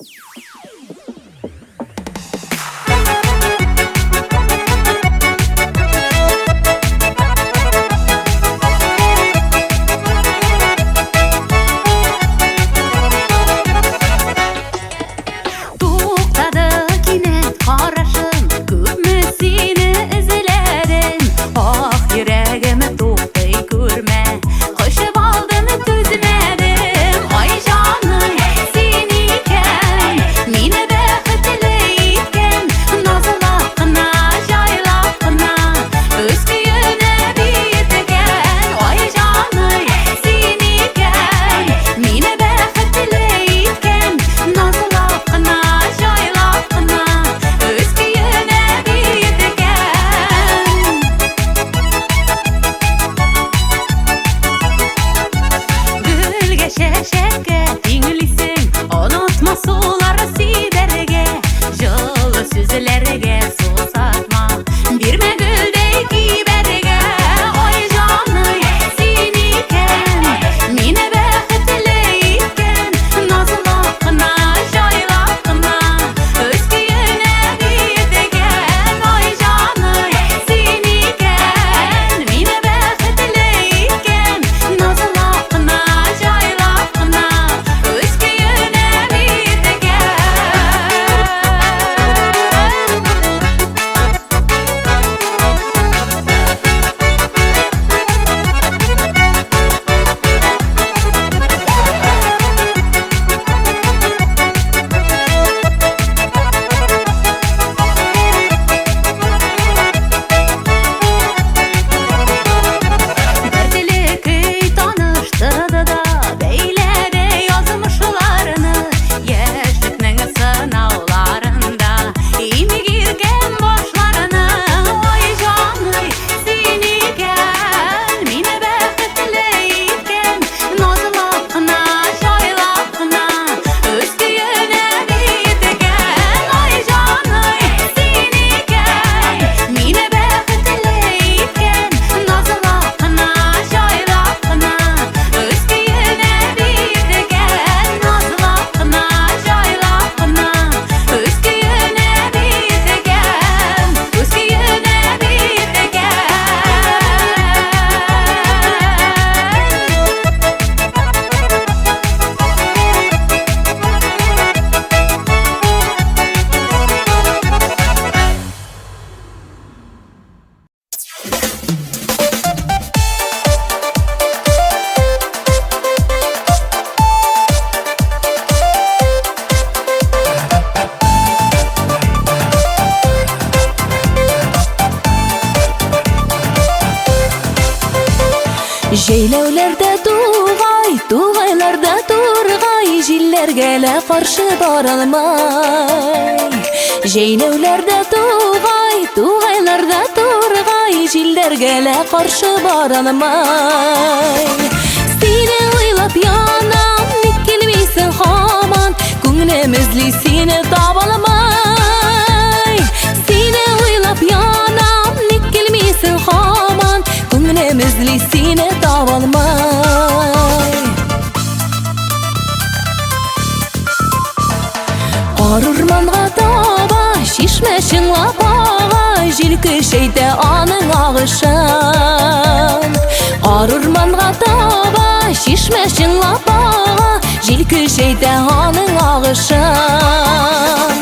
Туктады кинәт карашым, күпме сине эзләдем. Ах, йөрәгем, туктый күрмә, кочып алдым, түзмәдем. Ай җаным, син икән, мине бәхетле иткән, назлап кына, җайлап кына, үз көенә биеткән. Ай җаным, син икән, мине бәхетле иткән, назлап кына, җайлап кына, үз көенә биеткән. Гөлгә, чәчәккә тиңлисең, онытма сулар сибәргә, җылы сүзләргә сусатма, бирмә гөлдәй кибәргә. Ай җаный, син икән, мине бәхетле иткән, назлап кына, җайлап кына, үз көенә биеткән. Ай җаный, син икән, мине бәхетле иткән, назлап кына, җайлап кына, үз көенә биеткән. Дәртле көй таныштырды да, бәйләде язмышларны, яшьлекнең сынауларында имгиргән башларны. Ай җаный, син икән, мине бәхетле иткән, назлап кына, җайлап кына, үз көенә биеткән. Ай җаный, син икән, мине бәхетле иткән, назлап кына, җайлап кына, үз көенә биеткән, назлап кына, җайлап кына, үз көенә биеткән, үз көенә биеткән. Җәйләүләрдә тугай, тугайларда тургай, җилләргә лә каршы баралмай. Җәйләүләрдә тугай, тугайларда тургай, җилләргә лә каршы баралмай. Сине уйлап янам, ник килмисең һаман, күңелем эзли сине табалмай. Сине уйлап янам, ник килмисең һаман, күңелем эзли сине табалмай. Кар урманга таба, чишмә чыңлап ага, җил көчәйтә аның агышын. Кар урманга таба, чишмә чыңлап ага, җил көчәйтә аның агышын.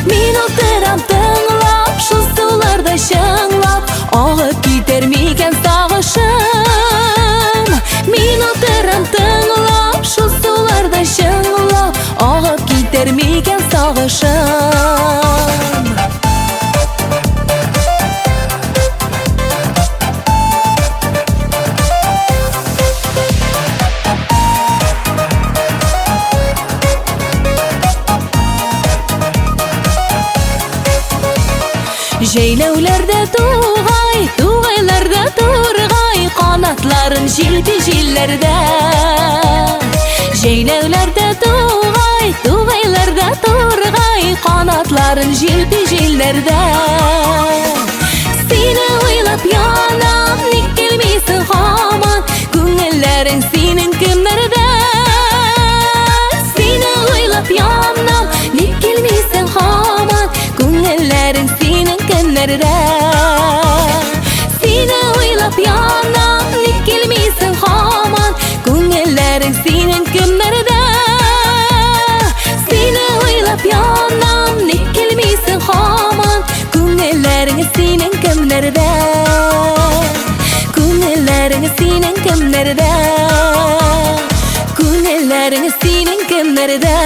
Мин утырам тыңлап, шул суларда чыңлап, агып китәр микән сагышым. Мин утырам тыңлап, шул суларда чыңлап, агып китәр микән сагышым. Җәйләүләрдә тугай, тугайларда тургай, канатларын җилпи җилләрдә. Җәйләүләрдә тугай, тугайларда тургай, канатларын җилпи җилләрдә. Сине уйлап янам, ник килмисең һаман, күңелләрең синең кемнәрдә? Сине уйлап янам, кемнәрдә? Сине уйлап янам, ник килмисең һаман? Күңелләрең синең кемнәрдә? Сине уйлап янам, ник килмисең һаман? Күңелләрең синең кемнәрдә? Күңелләрең синең кемнәрдә? Күңелләрең синең кемнәрдә?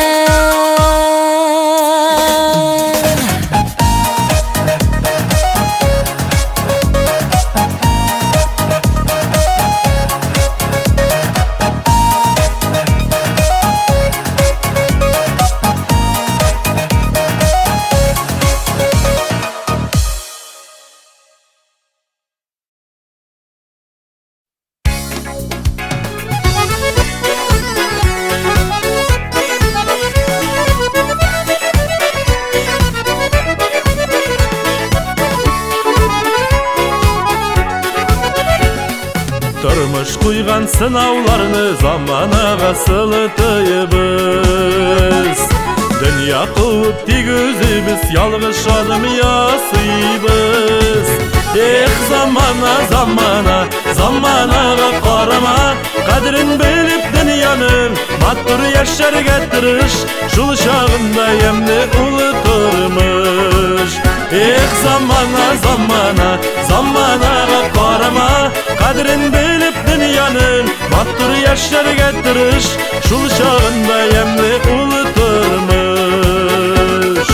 Тормыш куйган сынауларны заманага сылытыйбыз. Дөнья куып тик үзебез ялгыш адым ясыйбыз. Эх, замана, замана, заманага карама, кадерен белеп дөньяның, матур яшәргә тырыш, шул чагында ямьле ул тормыш. Эх, замана, замана, заманага карама, кадерен белеп дөньяның, матур яшәргә тырыш, шул чагында ямьле ул тормыш.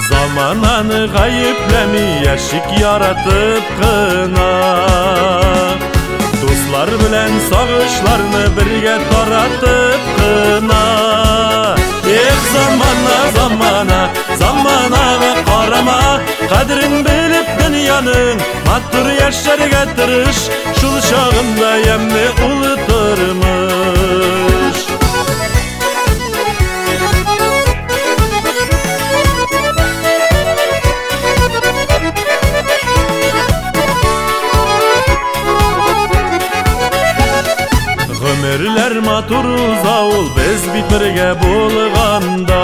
Замананы гаепләми, яшик яратып кына. Дуслар белән сагышларны бергә таратып кына. Эх, замана, замана, заманага карама, кадерен белеп дөньяның, матур яшәргә тырыш, шул чагында ямьле ул тормыш. Гомерләр матур уза ул, без бит бергә булганда.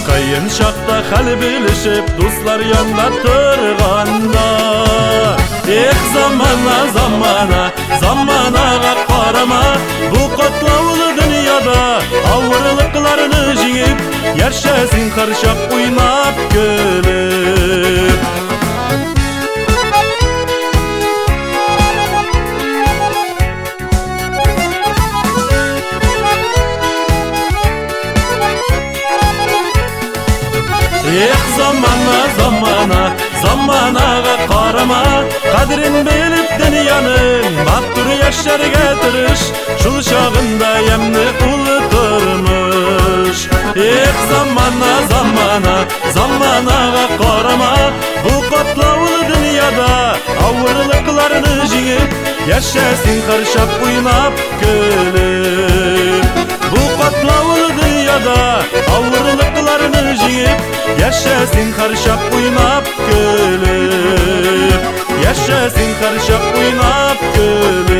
Кыен чакта хәл белешеп, дуслар янда торганда. Эх, замана, замана, заманага карама, бу катлаулы дөньяда авырлыкларны җиңеп, яшәсен һәрчак уйнап көлеп. Эх, замана, замана, заманага карама, кадерен белеп дөньяның, матур яшәргә тырыш, шул чагында ямьле ул тормыш. Эх, замана, замана, заманага карама, бу катлаулы дөньяда авырлыкларны җиңеп, яшәсен һәрчак уйнап көлеп. Бу катлаулы дөньяда авырлыкларны җиңеп, яшәсен һәрчак уйнап көлеп. Яшәсен һәрчак уйнап көлеп.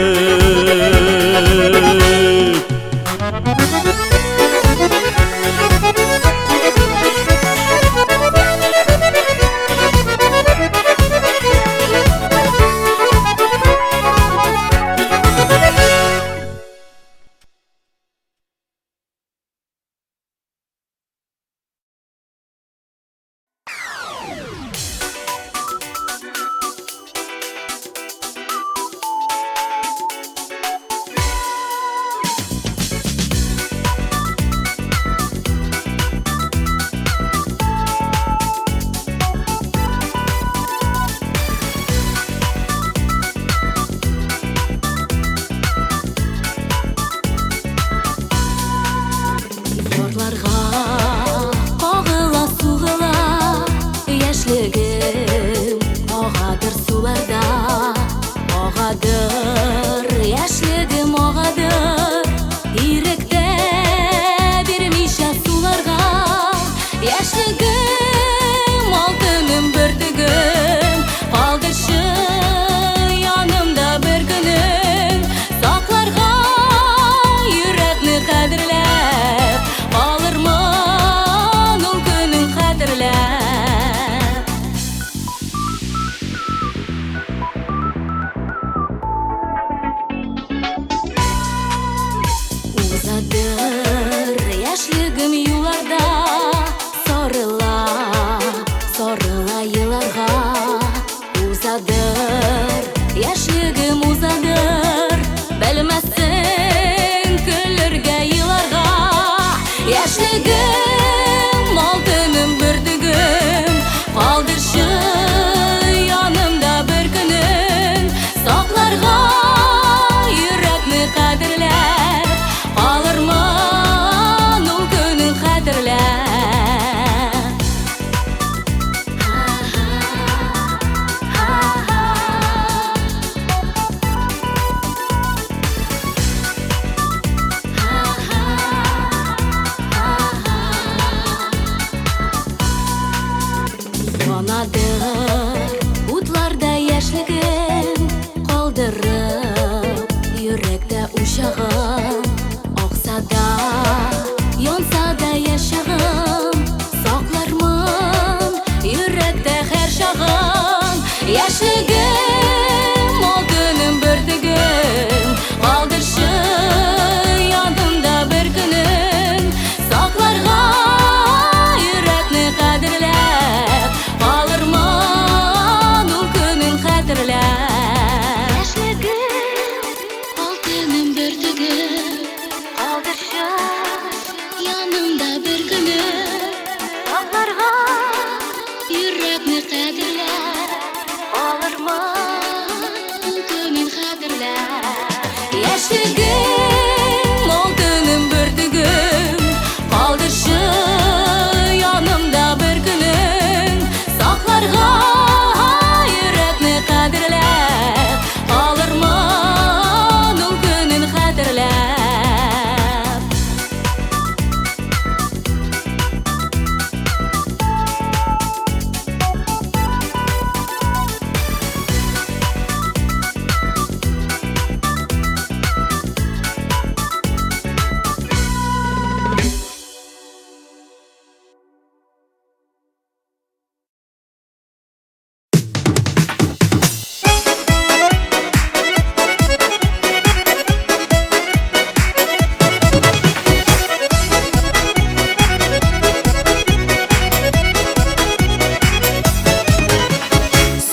Калырмын көнен хәтерләп. Яшьлегем, алтыным, бөртегем, калдырчы янымда бер көнең. Сакларга йөрәкне кадерләп, калырмын ул көнен хәтерләп.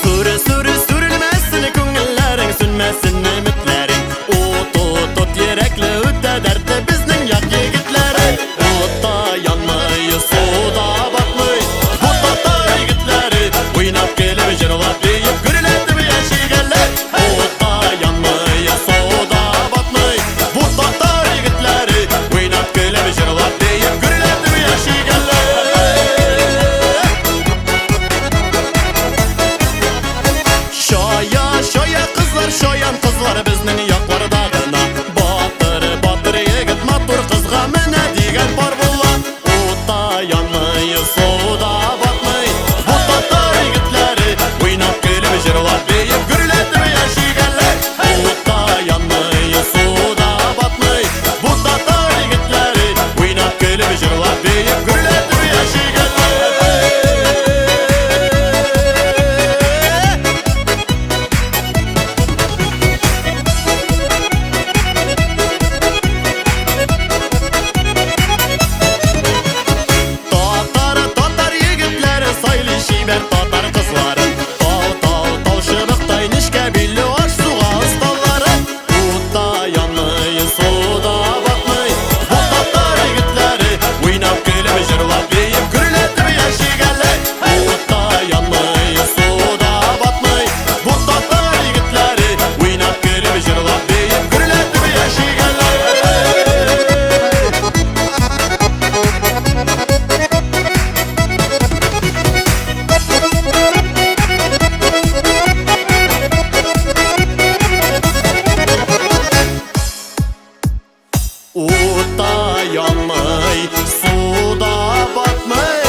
Сүре, сүре, сүрелмәсен күңелләрең, сүнмәсен өметләрең. Ут, ут, ут йөрәкле, үтә дәртле безнең як егетләре. Утта янмый, суда батмый бу татар егетләре. Уйнап, көлеп, җырлап, биеп, гөрләтеп яшик әле. Утта янмый, суда батмый бу татар егетләре. Уйнап, көлеп, җырлап, биеп, гөрләтеп яшик әле. Чая, чая кызлар, чаян кызлар безнең якларда гына. Батыр, батыр егет матур кызга менә дигән пар була. Утта янмый, суда батмый бу татар егетләре. Уйнап, көлеп, җырлап, биеп, гөрләтеп яшик әле. Утта янмый, суда батмый бу татар егетләре. Уйнап, көлеп, җырлап, биеп, гөрләтеп яшик әле. Татар, татар егетләре сайлый чибәр татар кызларын. Тау, тау, тау чыбыктай нечкә билле аш суга осталары. Утта янмый, суда батмый бу татар егетләре. Уйнап, көлеп, җырлап, биеп, гөрләтеп яшик әле. Утта янмый, суда батмый бу татар егетләре. Уйнап, көлеп, җырлап, биеп, гөрләтеп яшик әле. Утта янмый, суда батмый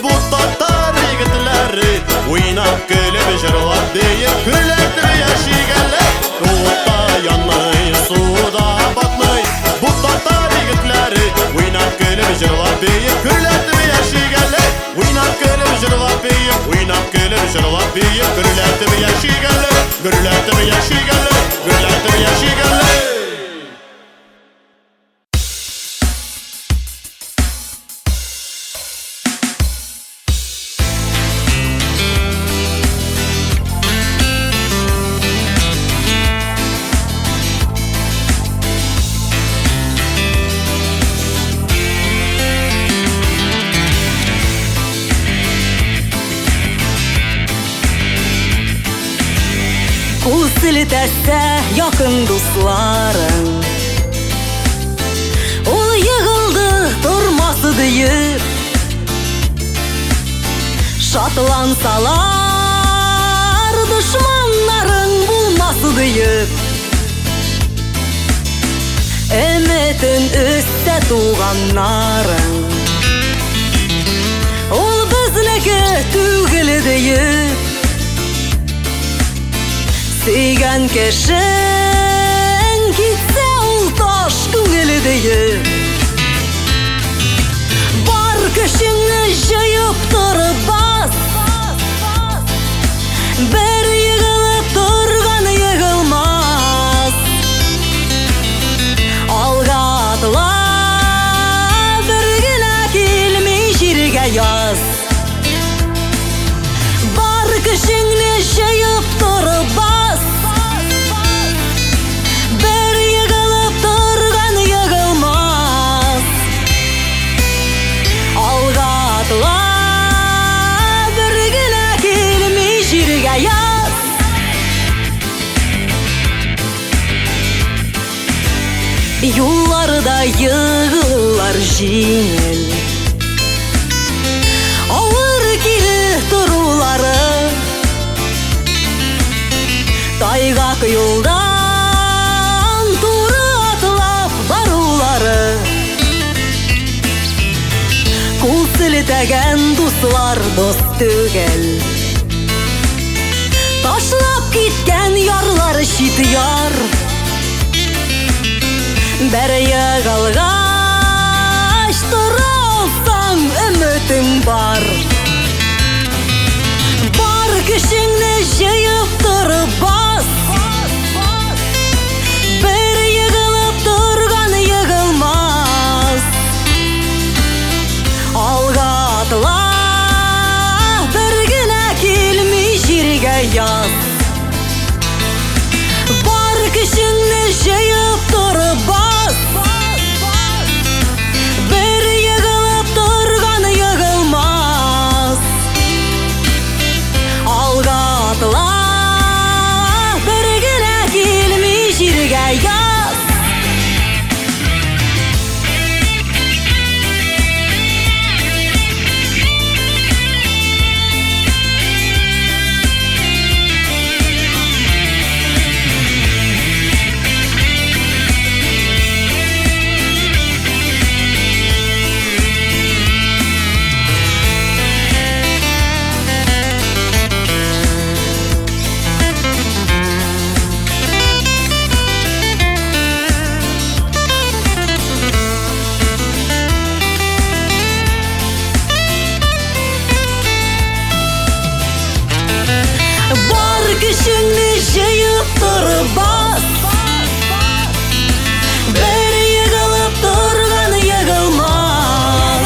бу татар егетләре. Уйнап, көлеп, җырлап, биеп, гөрләтеп яшик әле. Утта янмый, суда батмый бу татар егетләре. Уйнап, көлеп, җырлап, биеп, гөрләтеп яшик әле. Уйнап, көлеп, җырлап, биеп, уйнап, көлеп, җырлап, биеп, гөрләтеп яшик әле. Гөрләтеп яшик әле, гөрләтеп яшик әле. Кул селтәсә якын дусларың, ул егылды тормасы диеп, шатлансалар дошманнарың булмасы диеп, өметен өзсә туганнарың, ул безнеке түгел диеп. Сөйгән кешең китсә ул таш күңеле диеп, бар көчеңне җыеп торып бас, бер егылып торган егылмас. Алга атла, бер генә килми җиргә яз. Бар көчеңне җыеп торып бас, бер егылып торган егылмас. Алга атла, бер генә килми җиргә яз. Торулар да егылулар җиңел. Авыр кире торулары. Тайгак юлдан туры атлап барулары. Кул селтәгән дуслар дус түгел. Ташлап киткән ярлар чит яр. Бер егылгач тора алсаң, өметең бар. Бар көчеңне җыеп торып бас. Бер егылып торган егылмас. Алга атла, бер генә килми җиргә яз. Бар көчеңне җыеп торып бас. Бер егылып торган егылмас. Алга атла, бер генә килми җиргә яз. Бар көчеңне җыеп торып бас. Бер егылып торган егылмас.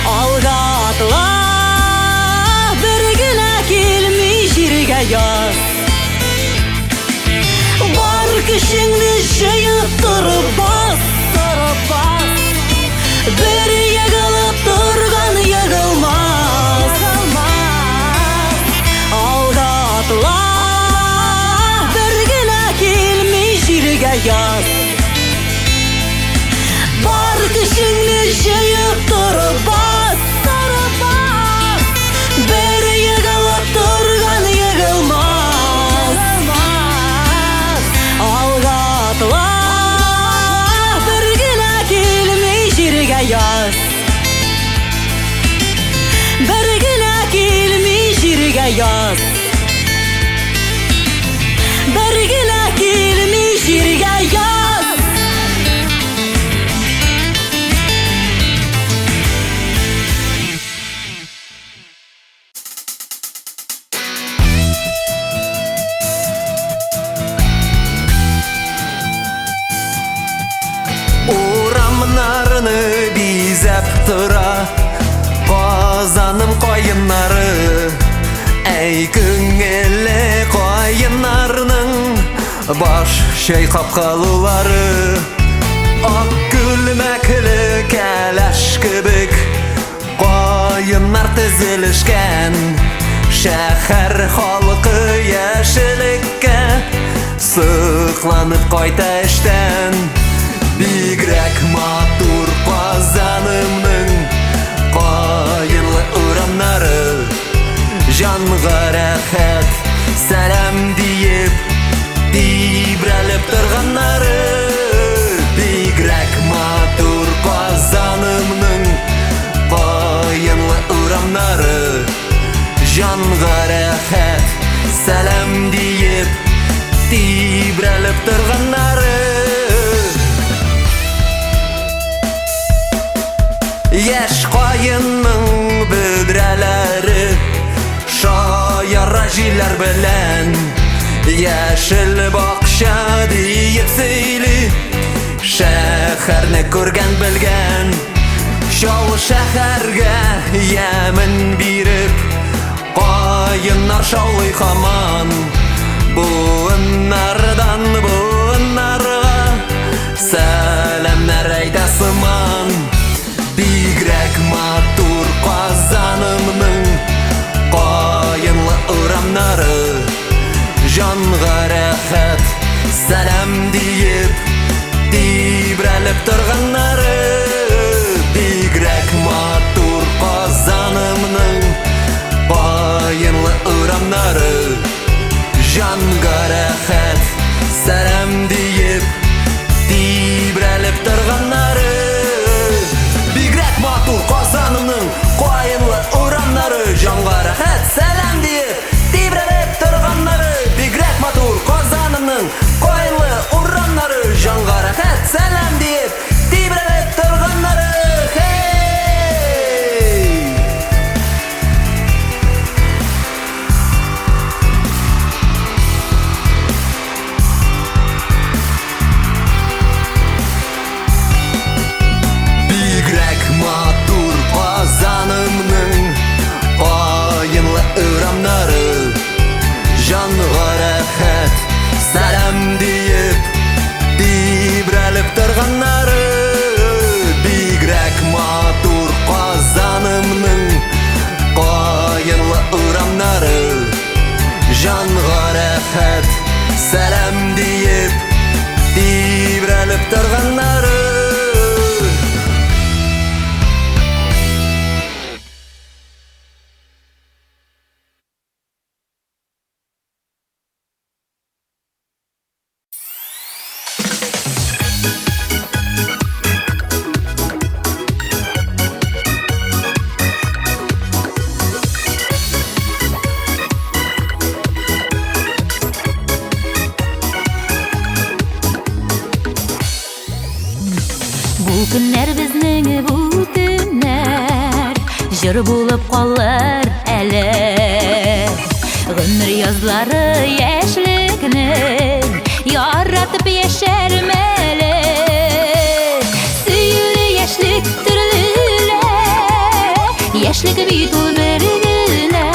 Алга атла, бер генә килми җиргә яз. Бар көчеңне җыеп торып бас. Бер егылып торган егылмас. Алга атла, бер генә килми җиргә яз. Бар көчеңне җыеп торып бас. Бер егылып торган егылмас. Алга атла, бер генә килми җиргә яз. Бер генә килми җиргә яз. Бер генә килми җиргә яз. Урамнарны бизәп тора Казаным каеннары. Әй, күңелле каеннарның баш чайкап калулары. Ак күлмәкле кәләш кебек каеннар тезелешкән. Шәһәр халкы яшеллеккә сыкланып кайта эштән. Бигрәк матур Казанымның каенлы урамнары. Җанга рәхәт, сәлам диеп тибрәлеп торганнары. Бигрәк матур Казанымның каенлы урамнары. Җанга рәхәт, сәлам диеп тибрәлеп торганнары. Яшь каенның бөдрәләре шаяра җилләр белән. Яшел бакча диеп сөйли шәһәрне күргән белгән. Шау шәһәргә ямен биреп каеннар шаулый һаман. Буыннардан буыннарга сәламнәр әйтә сыман. Бигрәк матур Казанымның каенлы урамнары. Җанга рәхәт, сәлам диеп Сәлам диеп тибрәлеп торганнары. Бу көннәр безнең, бу төннәр җыр булып калыр әле. Гомер язлары яшьлекнең яратып яшәрем әле. Сөюле яшьлек төрлелә, яшьлек бит ул бер генә.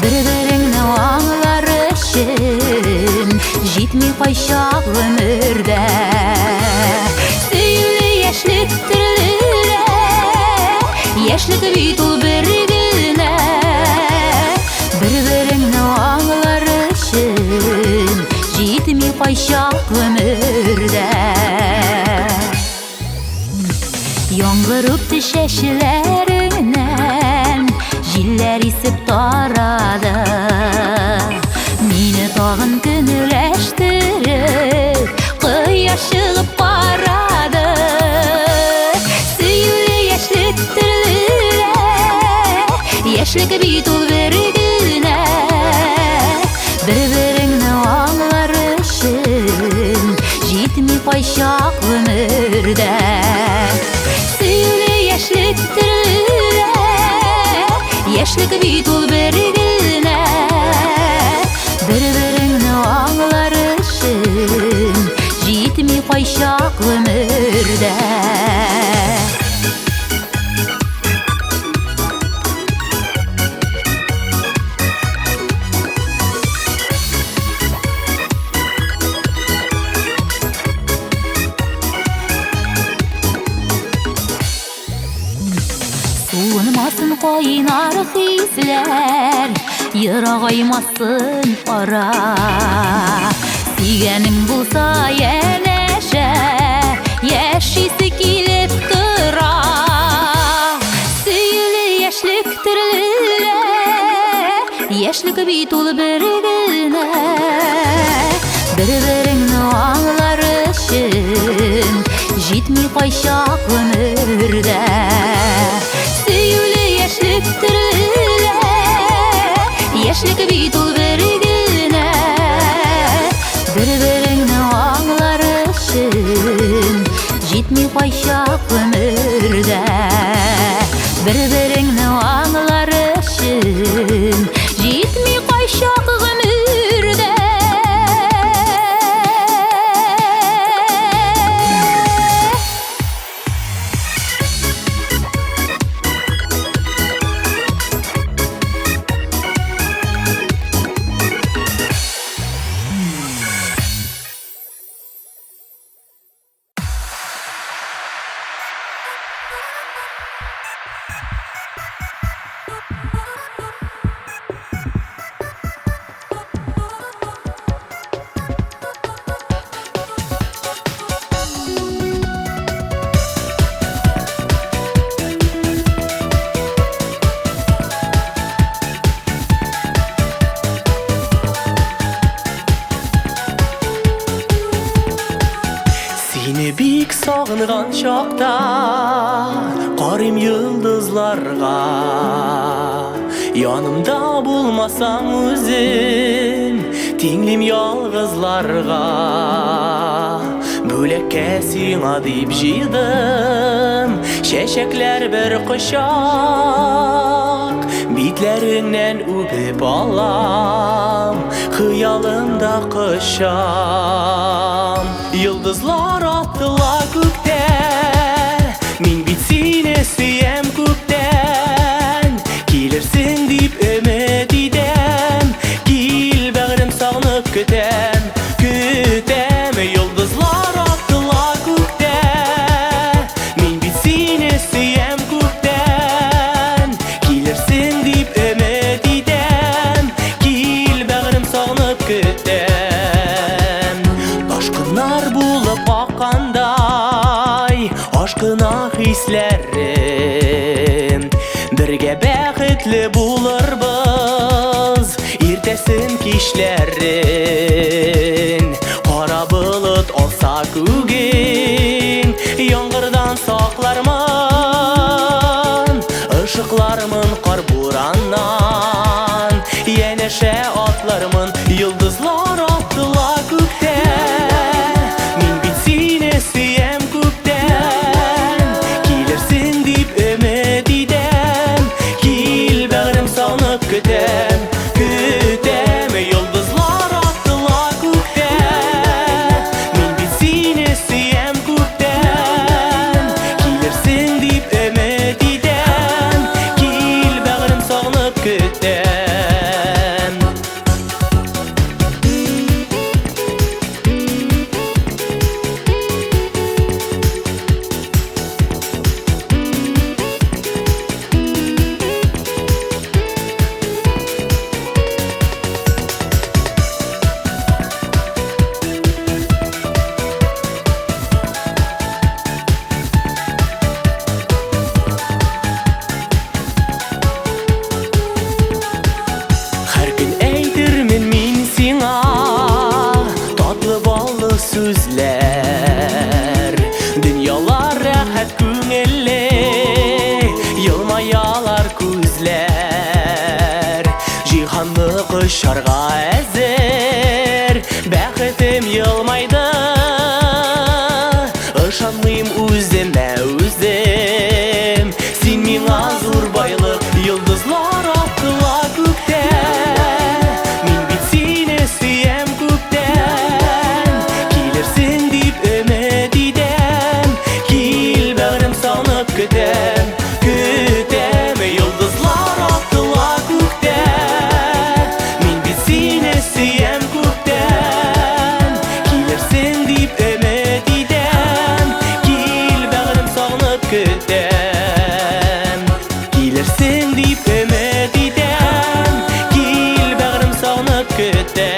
Бер-береңне аңлар өчен җитми кайчак гомердә. Сөюле яшьлек төрлелә, яшьлек бит ул бер генә. Бер-береңне аңлар өчен җитми кайчак гомердә. Яңгыр үпте чәчләреңнән, җилләр исеп тарады. Мине тагын көнләштереп, кояш чыгып карады. Сөюле яшьлек төрлелә, яшьлек бит ул бер генә. Бер-береңне аңлар өчен җитми кайчак гомердә. Сөюле яшьлек төрлелә, яшьлек бит ул бер генә. Бер-береңне аңлар өчен җитми кайчак гомердә. Суынмасын кайнар хисләр, ерагаймасын ара. Сөйгәнең булса янәшә, яшисе килеп тора. Сөюле яшьлек төрлелә, яшьлек бит ул бер генә. Бер-береңне аңлар өчен җитми кайчак гомердә. Сөюле яшьлек төрлелә, яшьлек бит ул бер генә. Бер-береңне аңлар өчен җитми кайчак гомердә. Бер-береңне аңлар өчен җитми кайчак гомердә. Сине бик сагынган чакта карыйм йолдызларга. Янымда булмасаң үзең, тиңлим ялгызларга. Бүләккә сиңа дип җыйдым чәчәкләр бер кочак. Битләреңнән үбеп алам, хыялымда кочам. Йолдызлар атыла күктә, мин бит сине сөям күптән. Килерсең дип өмет итәм, кил бәгърем сагынып көтәм, көтәм. Йолдызлар атыла күктә, мин бит сине сөям күптән. Килерсең дип өмет итәм, кил бәгърем сагынып көтәм. Иртәсен кичләрен Кара болыт алса күген Яңгырдан саклармын Ышыклармын кар бураннан Янәшә атлармын Йолдызлар атыла күктә Мин бит сине сөям күптән Килерсең дип өмет итәм Кил бәгърем сагынып көтәм Көтәм йолдызлар атыла күктә Мин бит сине сөям күптән Килерсең дип өмет итәм Кил бәгърем сагынып көтәм. Һәр көн әйтермен мин сиңа Татлы баллы сүзләр Дөньялар рәхәт күңелле Елмаялар күзләр Җиһанны кочарга әзер Бәхетем елмайды Ышанмыйм үземә үзем Син миңа зур байлык Йолдызлар атыла күктә Мин бит сине сөям күптән Килерсең дип өмет итәм Кил бәгърем сагынып көтәм Көтәм йолдызлар атыла күктә Мин бит сине сөям күптән Килерсең дип өмет итәм Кил бәгърем сагынып көтәм Килерсең дип өмет итәм Кил бәгърем сагынып көтәм.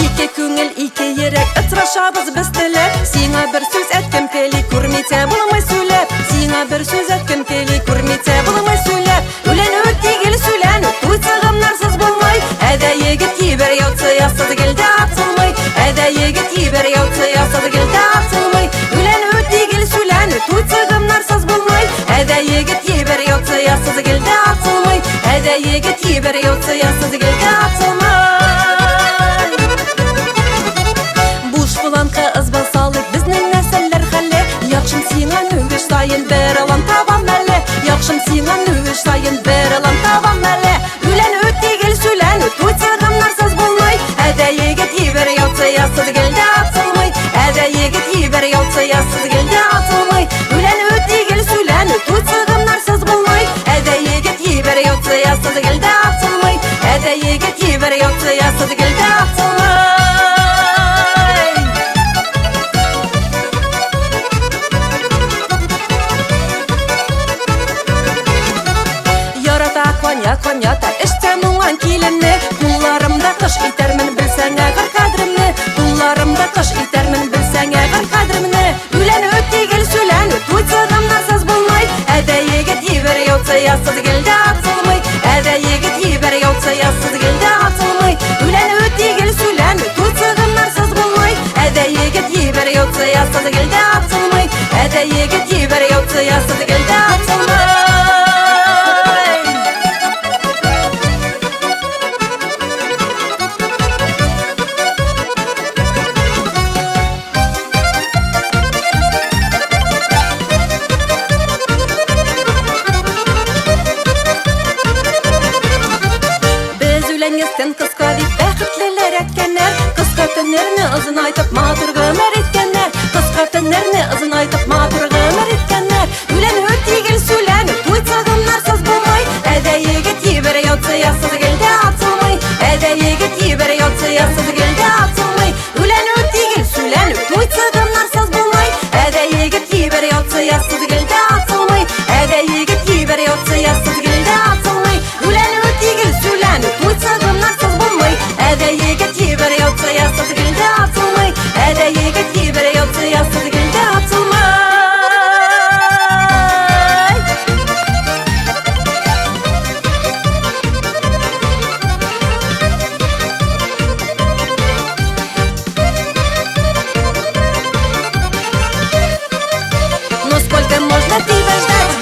Ике күңел, ике йөрәк, Очрашабыз без теләп. Сиңа бер сүз әйткем кили, Күрмичә булмый сөйләп. Сиңа бер сүз әйткем кили, Күрмичә булмый сөйләп. Үләнү тигел сүләнү, Туй чыгымнарсыз булмый. Әдә егет ибер яучы, Ясыз гел дә атылмый. Әдә егет ибер яучы, Ясыз гел дә атылмый. Үләнү тигел сүләнү, Туй чыгымнарсыз булмый. Әдә егет ибер яучы, Ясыз гел дә атылмый. Әдә егет ибер яучы, Ясыз гел дә атылмый. Буш буланка ызба салып, Безнең нәселләр хәле. Яхшым сиңа нүгеш саен бер алан табам әле. Яхшым сиңа нүгеш саен бер алан табам әле. Үләнү тигел сүләнү, Туй чыгымнарсыз булмый. Әдә егет ибер яучы, Ясыз гел дә атылмый. Әдә егет ибер яучы, Ясыз гел дә атылмый. Үләнү тигел сүләнү, Туй чыгымнарсыз булмый. Әдә егет ибер яучы, Ясыз гел дә атылмый. Әдә егет ибер яучы, Ясыз гел дә атылмый. Ярата коня конята, Эштә муңган киленне. Кулларымда кыш итәрмен, Белсәң әгәр кадремне. Кулларымда кыш итәрмен, Белсәң әгәр кадремне. Үләнү тигел сүләнү, Туй чыгымнарсыз булмый. Әдә егет ибер яучы, Ясыз гел дә атылмый. Әдә егет ибер яучы, Ясыз гел дә атылмый. Үләнү тигел сүләнү, Туй чыгымнарсыз булмый. Әдә егет ибер яучы, Ясыз гел дә атылмый. Әдә егет ибер яучы, Ясыз гел дә атылмый. Төн кыска дип бәхетлеләр әйткәннәр. Кыска төннәрне озынайтып матур гомер иткәннәр. Кыска төннәрне озынайтып матур гомер иткәннәр. Үләнү тигел сүләнү, туй чыгымнарсыз булмый. Әдә егет ебәрә ятса ясыз гел дә атылмый. Әдә егет ебәрә ятса ясыз гел дә атылмый. Үләнү тигел сүләнү, туй чыгымнарсыз булмый. Әдә егет ебәрә ятса ясыз гел дә атылмый. Әдә егет ебәрә ятса ясыз гел дә атылмый. Үләнү тигел сүләнү, туй чыгымнарсыз булмый. Әдә егет ебәрә ятса ясыз гел дә атылмый. Әдә егет ебәрә ятса ясыз гел дә атылмый. Ну сколько можно тебя ждать?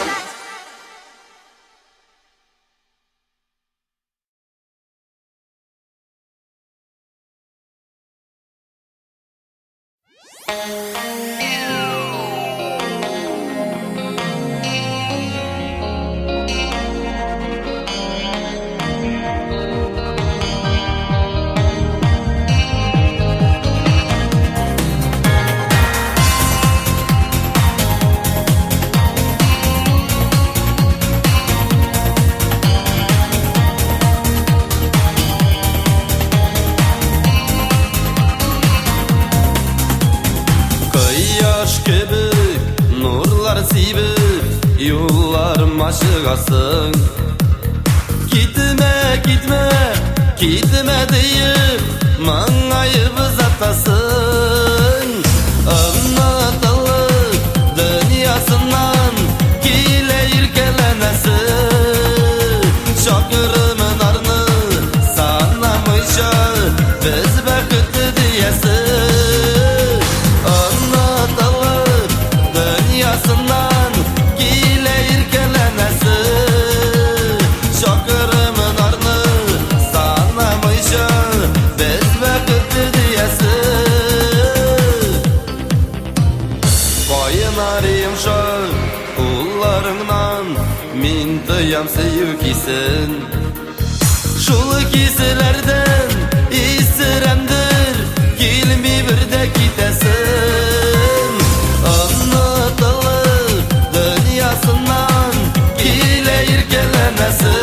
Кояш кебек нурлар сибеп юлларыма чыгасың. Китмә, китмә, китмә диеп моңаеп озатасың. Онытылып дөньясыннан килә иркәләнәсең. Чакрымнарны санамыйча без бәхетле диясең. Онытылып дөньясыннан килә иркәләнәсең. Чакрымнарны санамыйча без бәхетле диясең. Кайнар йомшак кулларыңнан мин тоям сөю хисен. Шул хисләрдән исерәмдер, килми бер дә китәсем. Онытылып дөньясыннан килә иркәләнәсең.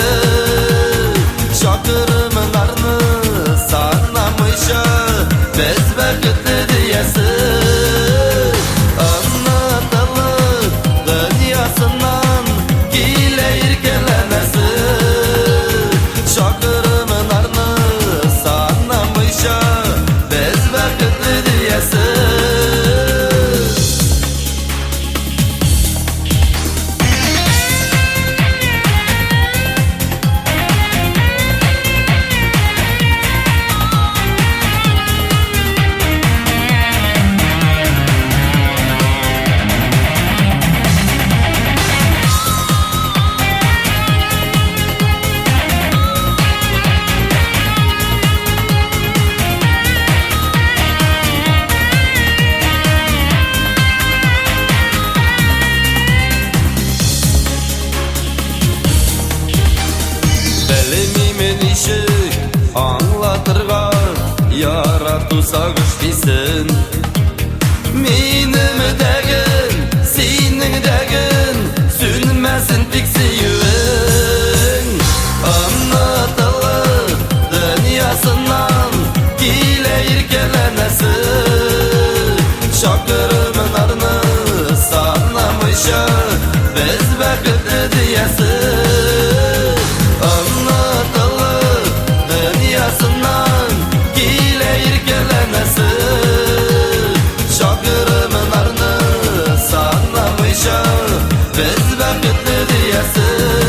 Чакрымнарны санамыйча без бәхетле диясең. Онытылып дөньясыннан килә иркәләнәсең. Чакрымнарны санамыйча без бәхетле диясең. Белмим ничек аңлатырга ярату сагыш хисен. Минем дәген, синең дәген сүнмәсен тик сөюең. Онытылып дөньясыннан килә иркәләнәсең. Чакрымнарны санамыйча без бәхетле диясең. Онытылып дөньясыннан килә иркәләнәсең. Чакрымнарны санамыйча без бәхетле диясең.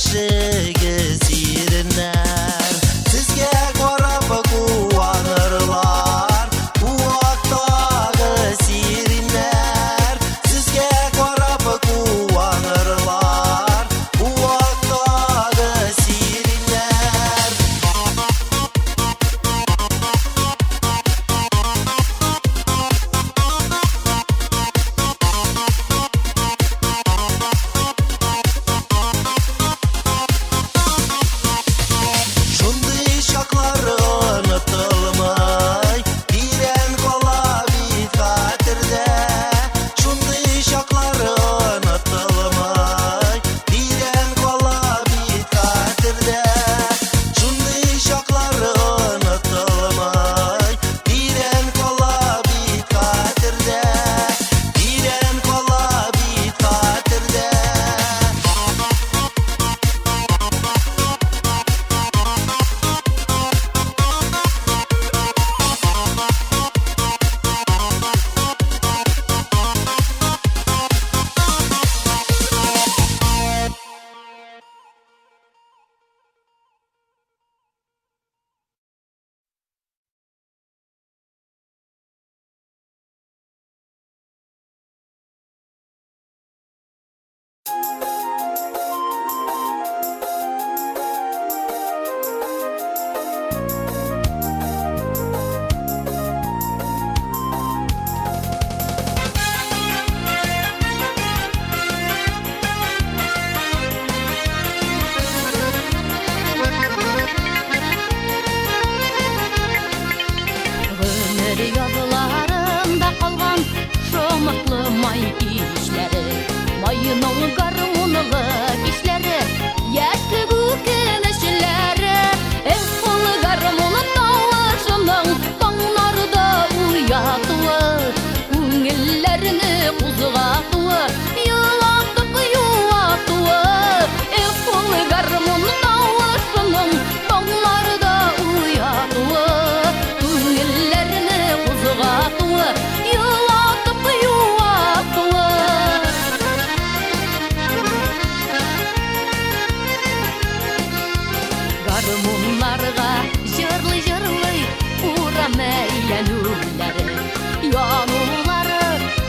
Күрешегез иреннәр. Сезгә карап куанырлар куактагы сиреннәр. Сезгә карап куанырлар куактагы сиреннәр. Шундый чаклар онытылмый, тирән кала бит хәтердә. Шундый чаклар онытылмый, тирән кала бит хәтердә. Шундый чаклар онытылмый, тирән кала бит хәтердә. Тирән кала бит хәтердә. Гомер язларында калган шомыртлы май кичләре, майның гармунлы кичләре, яшьлек үкенечләре. Эх, ул гармун тавышының таңнарда уятуы, күңелләрне кузгатуы, елатып юатуы. Эх, ул гармун тавышының таңнарда уятуы, күңелләрне кузгатуы, елатып юатуы. Гармуннарга җырлый-җырлый урам әйләнүләре, янулары,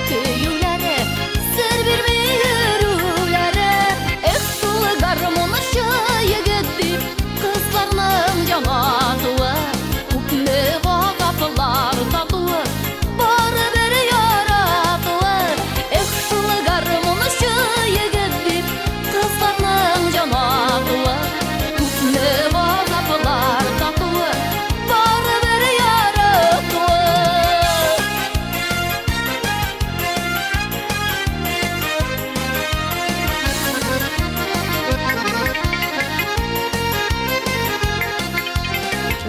көюләре, сер бирми йөрүләре. Эх, шул гармунчы егет дип кызларның җанатуы, күпме газаплар татуы, барыбер яратуы. Эх, шул гармунчы егет дип кызларның җанатуы, күпме газаплар татуы, барыбер яратуы.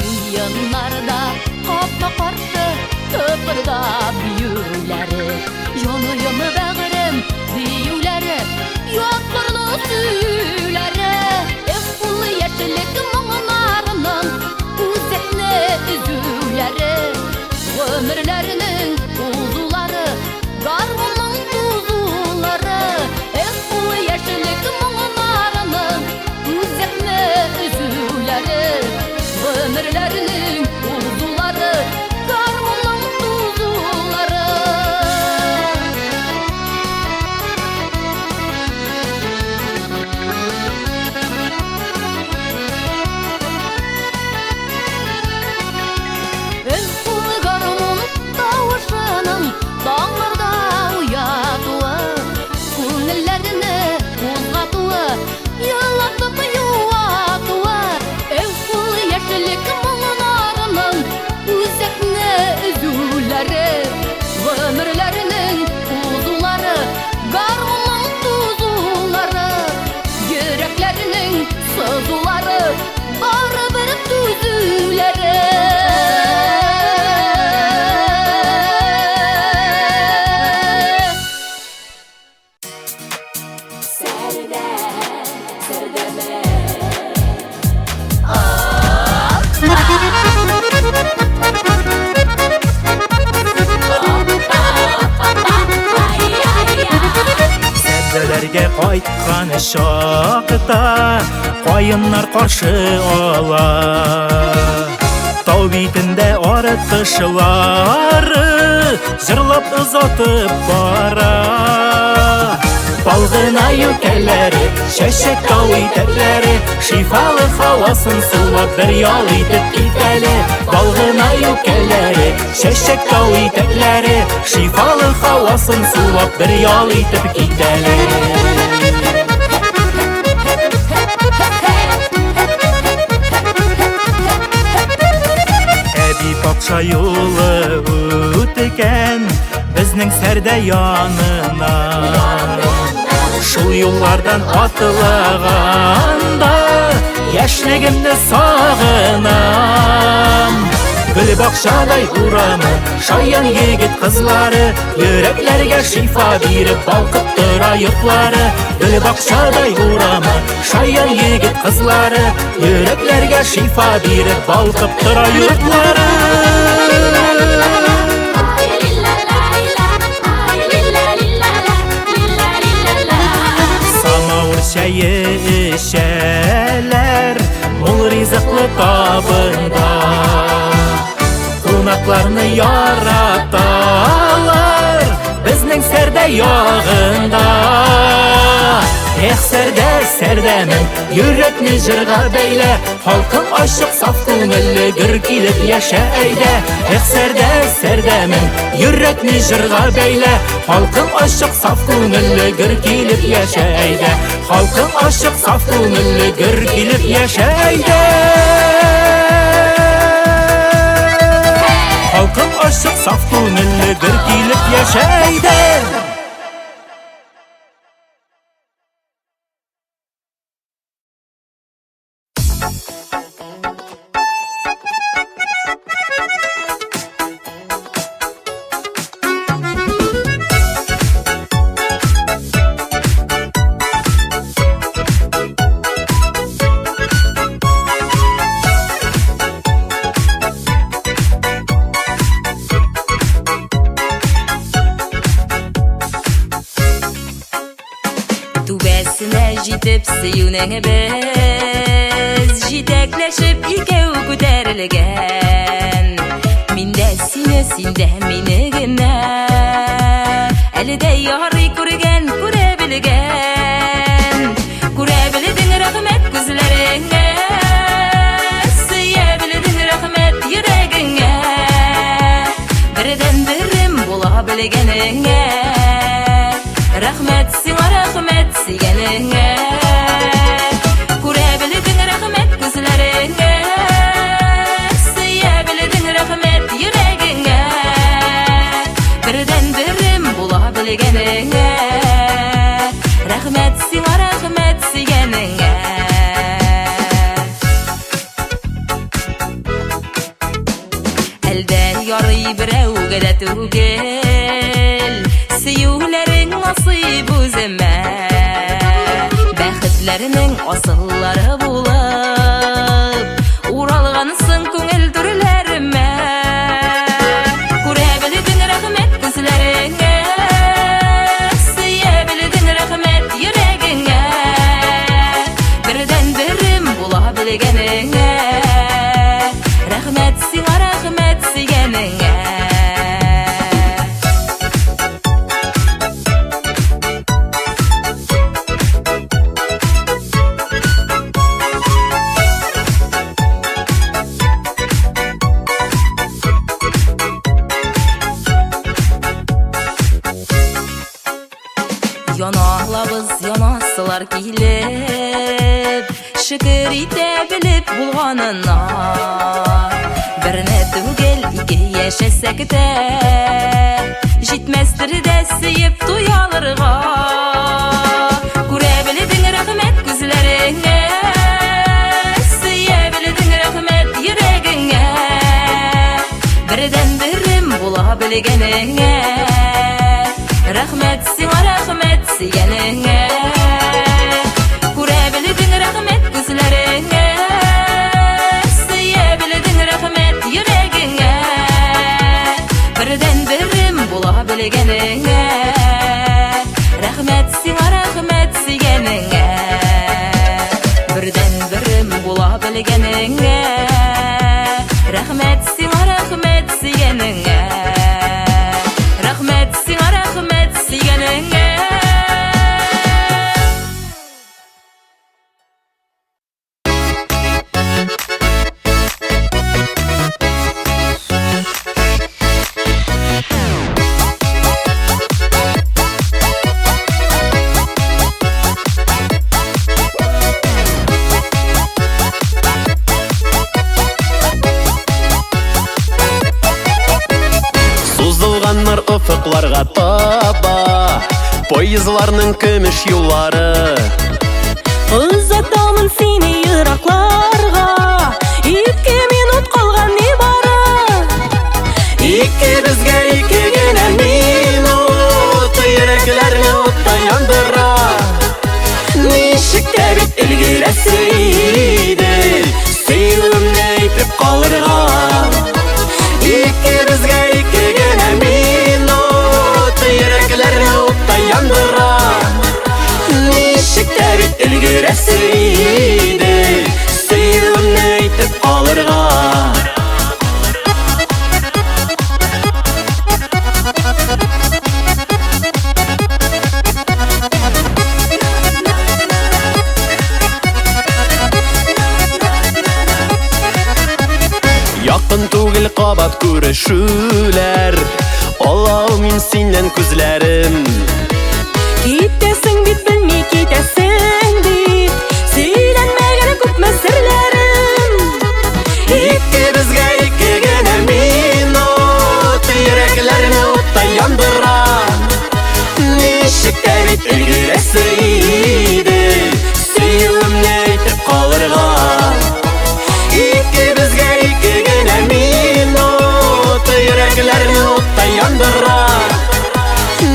Уеннарда капма-каршы тыпырдап биюләре, җаныем, бәгырем диюләре, яткырлы сөюләре. Эх, ул яшьлек моңнарының үзәкне өзүләре, гомерләрнең узулары, гармунның тузулары. Эх, ул яшьлек моңнарының үзәкне өзүләре, гомерләрнең узулары, гармунның тузулары. Эх, ул гармун тавышының таңнарда уятуы, күңелләрне кузгатуы, елатып юатуы. Эх, ул яшьлек моңнарының үзәкне өзүләре, гомерләрнең узулары, гармунның тузулары, йөрәкләрнең сызулары, барыбер түзүләре. Сәбзәләргә кайткан Чакта каеннар каршы ала. Тау битендә арык кышлары җырлап озатып бара. Балгына юкәләре, чәчәк тау итәкләре, шифалы һавасын сулап бер ял итеп китәле. Балгына юкәләре, чәчәк тау итәкләре, шифалы һавасын сулап бер ял итеп китәле. Әби патша юлы үткән безнең Сәрдә янына. Шул юллардан атлаганда яшьлегемне сагынам. Гөл бакчадай урамы, шаян егет кызлары, йөрәкләргә шифа биреп балкып тора йортлары. Гөл бакчадай урамы, шаян егет кызлары, йөрәкләргә шифа биреп балкып тора йортлары. Самавыр чәе эчәләр, мул ризыклы табында. Кунакларны яраталар безнең Сәрдә ягында. Эх, Сәрдә, Сәрдәмен, йөрәкне җырга бәйлә, халкың ачык, саф күңелле, гөр килеп яшә әйдә. Эх, Сәрдә, Сәрдәмен, йөрәкне җырга бәйлә, халкың ачык, саф күңелле, гөр килеп яшә әйдә. Халкың ачык, саф күңелле, гөр килеп яшә әйдә. Халкың ачык, саф күңелле, гөр килеп яшә әйдә. Түбәсенә җитеп сөюнең без җитәкләшеп икәү күтәрелгән. Мин дә сине, син дә мине генә әле дә ярый күргән, күрә белгән. Күрә белдең, рәхмәт күзләреңә, сөя белдең, рәхмәт йөрәгеңә, бердән-берем була белгәнеңә. Рәхмәт сиңа, рәхмәт сөйгәнеңә. Күрә белдең, рәхмәт күзләреңә, сөя белдең, рәхмәт йөрәгеңә, бердән-берем була белгәнеңә. Рәхмәт сиңа, рәхмәт сөйгәнеңә. Әлдә ярый берәүгә дә түгел, сөюләрең насыйп үземә. Бәхетләрнең асыллары булып, уралгансың күңел түрләремә. Күрә белдең, рәхмәт күзләреңә, сөя белдең, рәхмәт йөрәгеңә, бердән-берем була белгәнеңә. Рәхмәт сиңа, рәхмәт сөйгәнеңә. Яналабыз, янасылар килеп, шөкер итә белеп булганына. Берне түгел, ике яшәсәк тә, җитмәстер дә сөеп туялырга. Күрә белдең, рәхмәт күзләреңә, сөя белдең, рәхмәт йөрәгеңә, бердән-берем була белгәнеңә. Рәхмәт сиңа, рәхмәт сөйгәнеңә. Күрә белдең, рәхмәт күзләреңә, сөя белдең, рәхмәт йөрәгеңә, бердән-берем була белгәнеңә. Рәхмәт сиңа, рәхмәт сөйгәнеңә. Поездларның көмеш юллары. Озатамын сине еракларга, 2 минут калган нибары. Икебезгә ике генә минут, йөрәкләрне утта яндыра. Ничек тә бит өлгерәсе иде, сөюемне әйтеп калырга. Икебезгә ике генә минут, йөрәкләрне утта яндыра. Ничек тә бит өлгерәсе иде, сөюемне әйтеп калырга. Якын түгел кабат күрешүләр, ала алмыйм синнән күзләрем. Китәсең бит, белми китәсең бит, сөйләнмәгән күпме серләрем. Икебезгә ике генә минут, йөрәкләрне утта яндыра. Ничек тә бит өлгерәсе иде, сөюемне әйтеп калырга. Икебезгә ике генә минут, йөрәкләрне утта яндыра.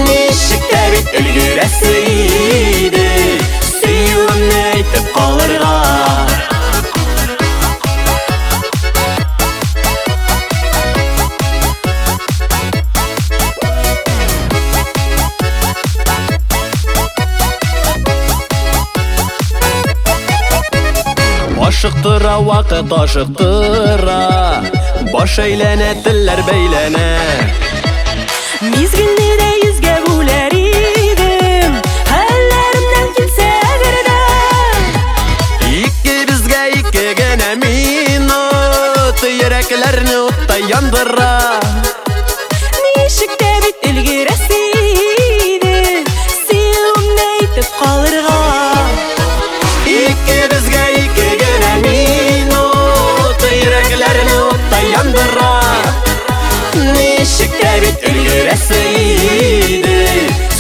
Ничек тә бит өлгерәсе иде, сөюемне әйтеп калырга. Ашыктыра вакыт, ашыктыра, баш әйләнә, телләр бәйләнә. Мизгелне дә йөзгә бүләр идем, хәлләремнән килсә әгәр дә. Икебезгә ике генә минут, йөрәкләрне утта яндыра. Ничек тә бит өлгерәсе иде, сөюемне әйтеп калырга. Икебезгә ике генә минут, йөрәкләрне утта яндыра. Ничек тә бит өлгерәсе иде,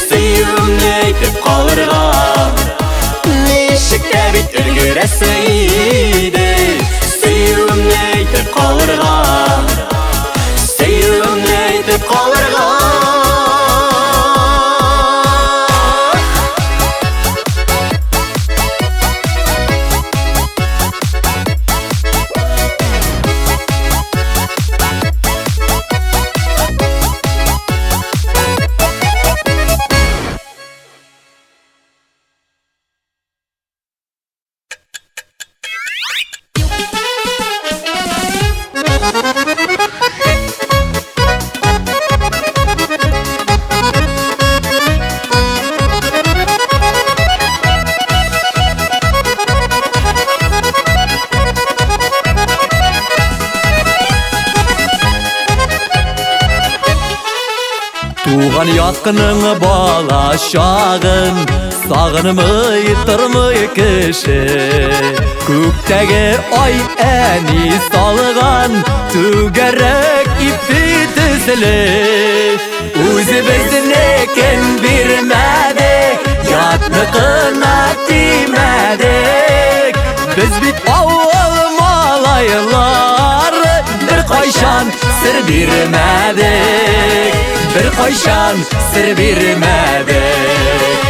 сөюемне әйтеп калырга. Ничек тә бит өлгерәсе иде, сөюемне әйтеп калырга. Сөюемне әйтеп калырга. Туган якының бала чагын сагынмый тормый кеше. Күктәге ай әни салган түгәрәк ипи төсле. Үзебезнекен бирмәдек, ятныкына тимәдек. Без бит авыл малайлары, бер кайчан сер бирмәдек, бер кайчан сер бирмәдек.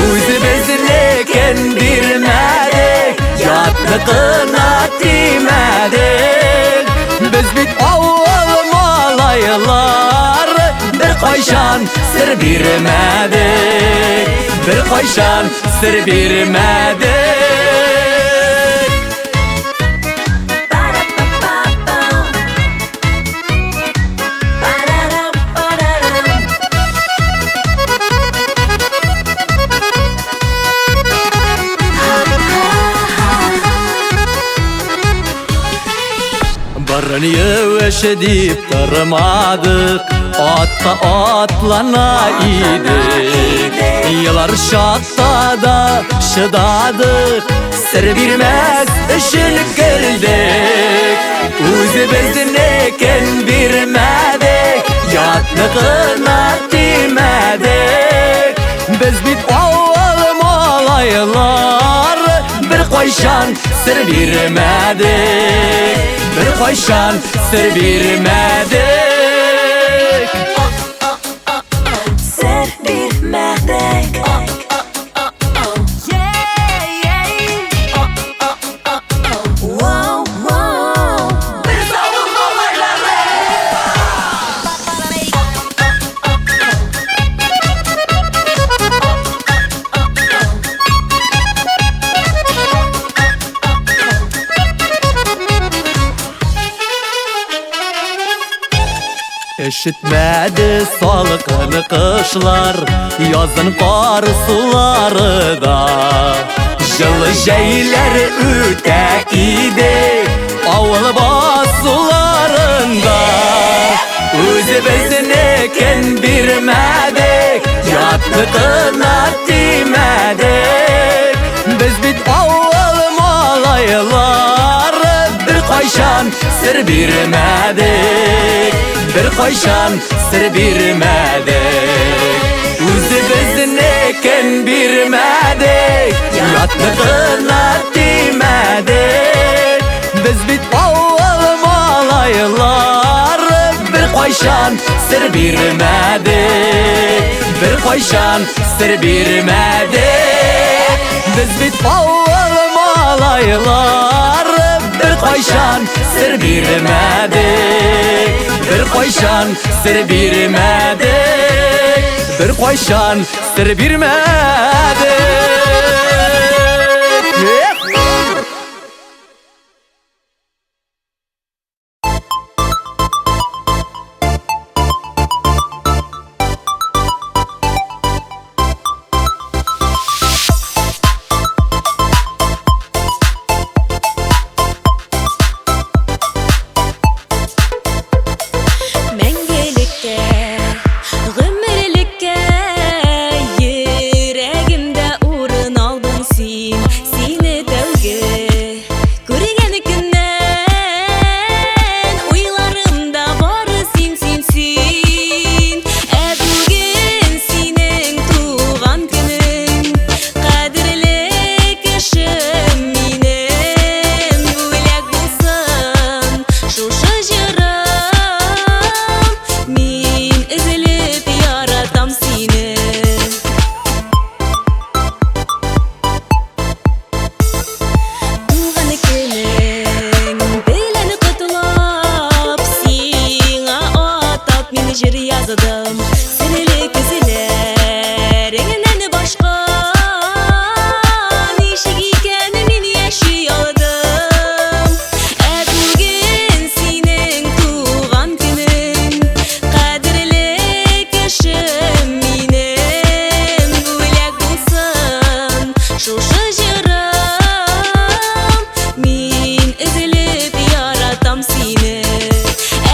Үзебезнекен бирмәдек, ятныкына тимәдек. Без бит авыл малайлары, бер кайчан сер бирмәдек, бер кайчан сер бирмәдек. Барын юеш дип тормадык, атка атлана идек. Елар чакта да чыдадык, сер бирмәс өчен көлдек. Үзебезнекен бирмәдек, ятныкына тимәдек. Без кайчан сер бирмәдек, бер кайчан сер бирмәдек. Сер бирмәдек. Wow, wow. Без авыл малайлары. Өшетмәде салкын кышлар, язын кар сулары да. Җылы җәйләр үтә иде авыл басуларында. Үзебезнекен бирмәдек, ятныкына тимәдек. Без бит авыл малайлары, бер кайчан сер бирмәдек, бер кайчан сер бирмәдек. Үзебезнекен бирмәдек, ятныкына тимәдек. Без бит авыл малайлары, бер кайчан сер бирмәдек, бер кайчан сер бирмәдек. Без бит авыл малайлары, бер кайчан сер бирмәдек, бер кайчан сер бирмәдек, бер кайчан сер бирмәдек. Эх! Мәңгелеккә, гомерлеккә йөрәгемдә урын алдың син. Сине тәүге күргән көннән уйларымда бары син, син, син. Ә бүген синең туган көнең, кадерле кешем минем. Бүләк булсын шушы җырым, мин өзелеп яратам сине. Туган көнең белән котлап, сиңа атап мин җыр яздым. Серле күзләреңнән башка ничек икән мин яши алдым. Ә бүген синең туган көнең, кадерле кешем минем. Бүләк булсын шушы җырым, мин өзелеп яратам сине.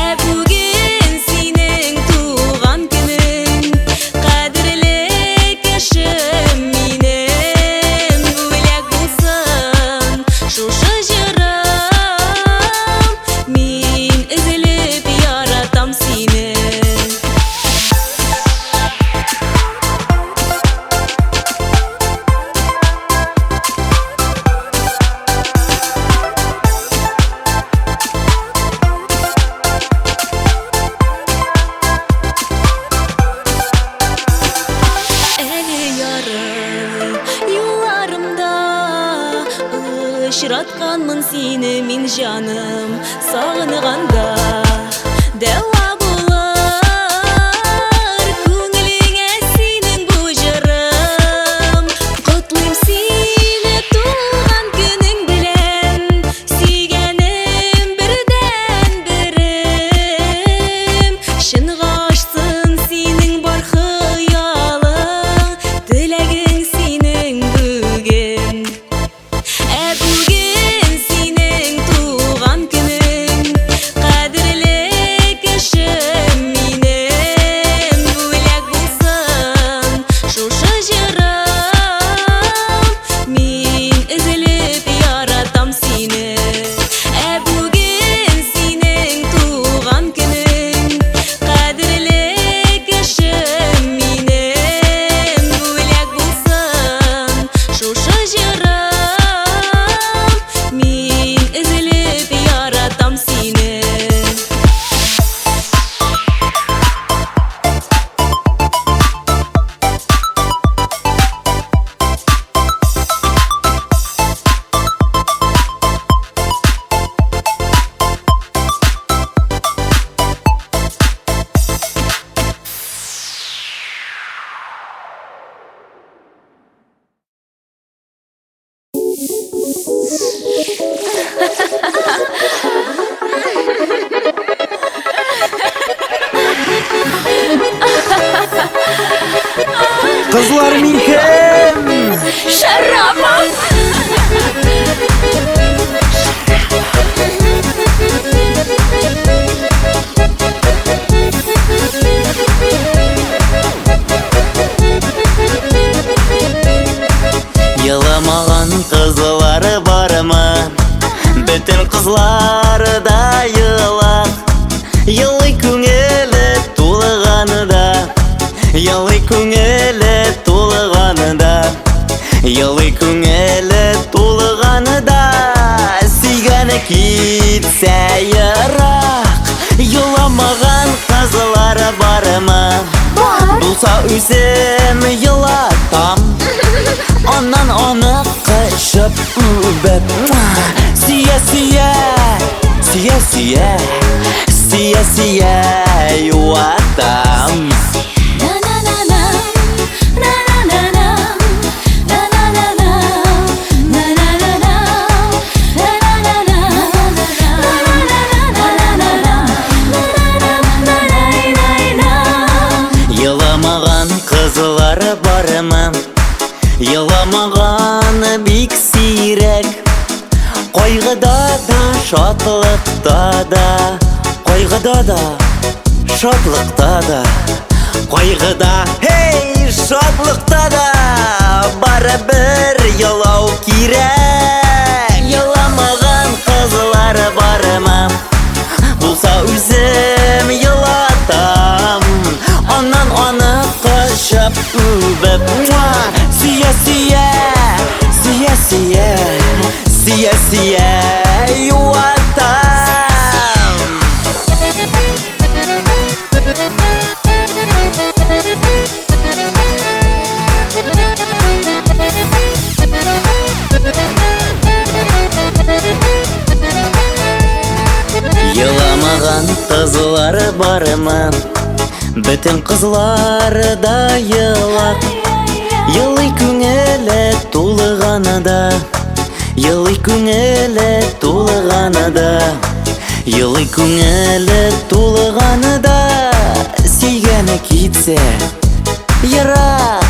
Ә бүген синең туган көнең, кадерле кешем минем. Бүләк булсын шушы җырым, мин өзелеп яратам сине. Әле ярый юлларымда очратканмын сине мин, җаным, сагынганда дәва булыр күңелеңә синең бу җырым. Котлыйм сине туган көнең белән, сөйгәнем, бердәнберем. Чынга ашсын синең бар хыялың, теләгең синең бүген. Ә бүген синең туган көнең, кадерле кешем. Бөтен кызлар да елак. Елый күңеле тулыганы да, Елый күңеле тулыганы да, Елый күңеле тулыганы да. Сөйгәне китсә ерак, Еламаган кызлар бармы? Булса үзем елатам, Аннан аны кочып үбеп, Сөя сөя, сөя сөя, Сөя сөя юатам. На-на-на-на, на-на-на-на, на-на-на-на, на-на-на-на, на-на-на-на, на-на-на-на-на-на, на-на-на-на-на. Еламаган кызлар бармы? Еламаган бик сирәк. Кайгыда да, шатлыкта да, Кайгыда да, шатлыкта да, Кайгыда, һей, шатлыкта да, Барыбер елау кирәк. Еламаган кызлар бармы? Булса үзем елатам, Аннан аны кочып үбеп, Сөя сөя, сөя сөя, Сөя сөя юатам. Еламаган кызлар бармы? Бөтен кызлар да елак. Елый күңеле тулыганы да, Елый күңеле тулыганы да, Елый күңеле тулыганы да. Сөйгәне китсә ерак,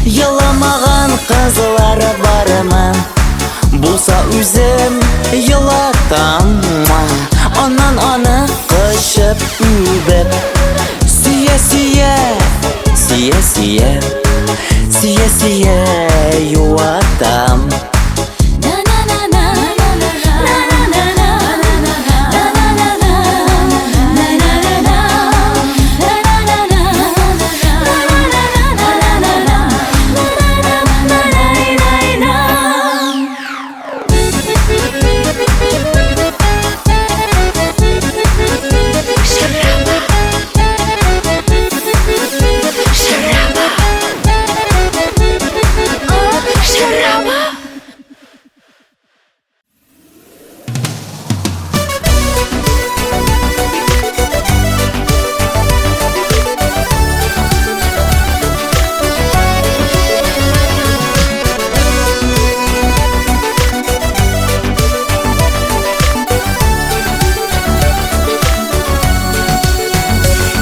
Еламаган кызлар бармы? Булса үзем елатам, Аннан аны кочып үбеп, Сөя сөя, сөя сөя, Сөя сөя юатам. На-на-на-на, на-на-на-на, на-на-на-на, на-на-на-на, на-на-на-на, на-на-на-на-на, на-на-на-на-на.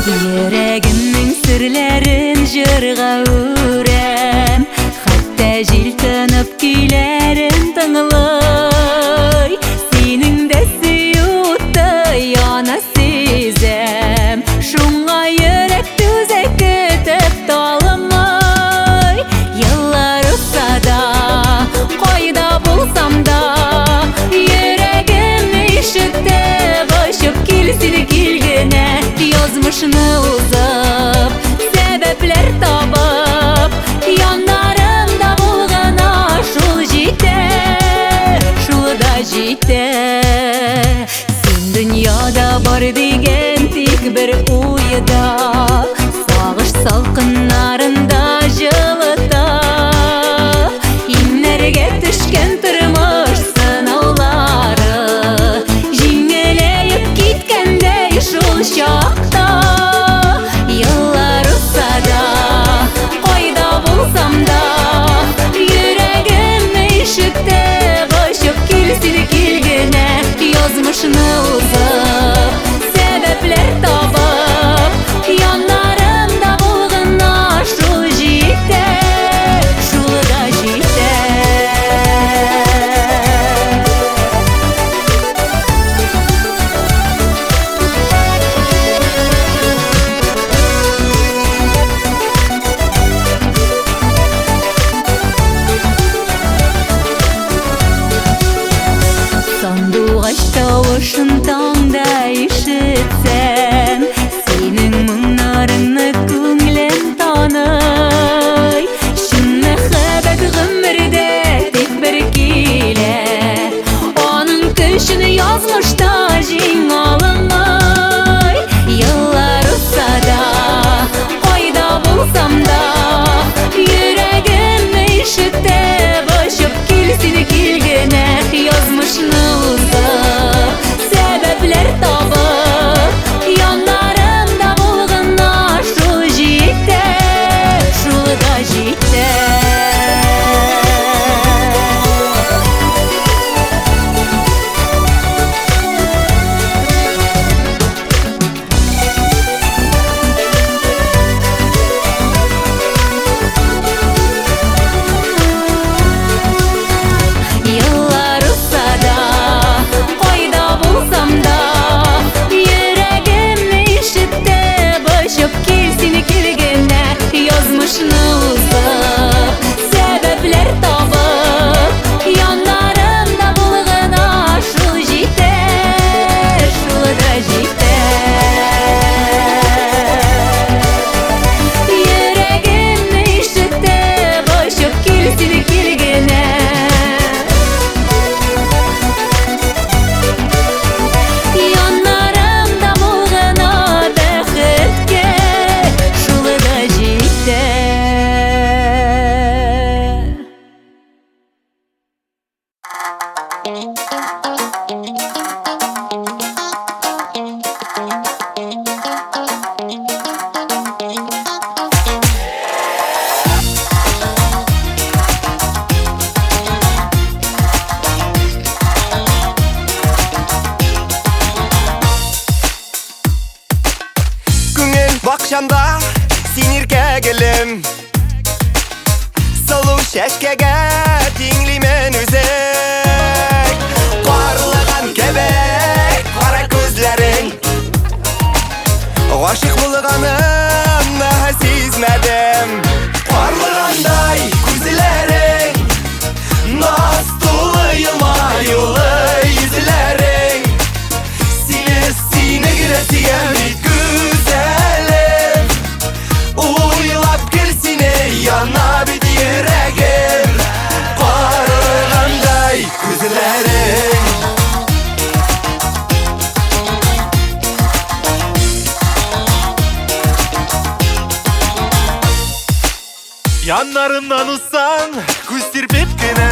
Йөрәгемнең серләрен җырга үрәм, Хәтта җил тынып көйләрен тыңлый. Синең дә сөю уты яна сизәм, Шуңа йөрәк түзә көтеп талмый. Еллар узса да, кайда булсам да, Йөрәгем ишетә, кочып кил син кил генә. Язмышны узып, сәбәпләр табып, Яннарымда булгына шул җитә, шул да җитә. Син дөньяда бар дигән тик бер уйда, Сагыш салкыннарында җылыта. Иңнәргә төшкән тормыш сынаулары Җиңеләеп киткәндәй шул чакта. Еллар узса да, кайда булсам да, Йөрәгем ишетә, кочып кил син кил генә. Язмышны узып, сәбәпләр табып, Яннарымда булгына шул җитә, шул да җитә. Сандугач Тавышын таңда ишетсәм, синең моңнарыңны күңелем таный. Чын мәхәббәт гомердә тик бер килә, аның көчен язмышта җиңә алынмый. Еллар узса да, кайда булсам да, йөрәгем ишетә, очып кил син, кил генә. Язмышны узып, сәбәпләр табып, яннарымда булганда шул җитә, шул да җитә. Еллар узса да, кайда булсам да, йөрәгемне ишетеп, очып кил син, кил генә. Язмышны узып, сәбәпләр табып, яннарымда булгына шул җитә, шул да җитә. Йөрәгемне ишетеп, очып кил син, кил генә. Яннарымда булгына бәхеткә шул да җитә. Күңел бакчамда син иркә гөлем, Сылу чәчкәгә тиңлимен үзең. Карлыган кебек кара күзләрең, Гашыйк булганымны сизмәдем. Карлыгандай күзләрең, Наз тулы елмаюлы йөзләрең. Сине, сине генә сөям бит, гүзәлем. Уйлап гел сине яна бит йөрәгем. Карлыгандай күзләрең. Яннарымнан узсаң, күз сирпеп кенә,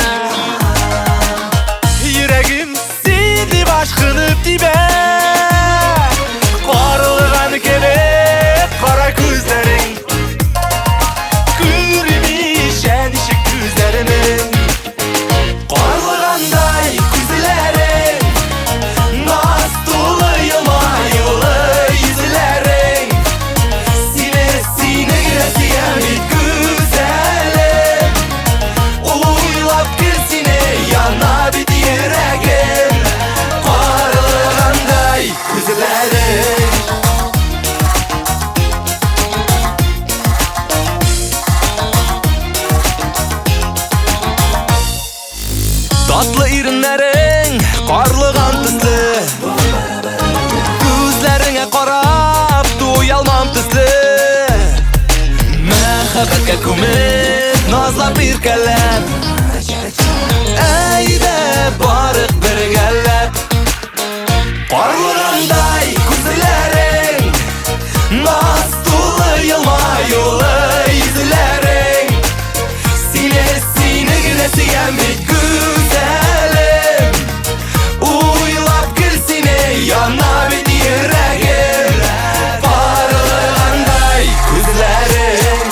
Йөрәгем син дип ашкынып тибә. Карлыган кебек кара күзләрең, Күрмичә ничек күзләремең. Карлыгандай күзләрең, Наз тулы елмаюлы йөзләрең. Сине, сине генә сөям бит, гүзәлем. Уйлап гел сине яна бит йөрәгем. Карлыгандай күзләрең. Татлы иреннәрең карлыган төсле, Күзләреңә карап туялмам төсле. Мәхәббәткә күмеп, назлап иркәләп, Әйдә барык бергәләп. Карлыгандай күзләрең, Наз тулы елмаюлы йөзләрең. Сине, сине генә сөям бит, гүзәлем. Уйлап гел сине яна бит йөрәгем. Карлыгандай күзләрең.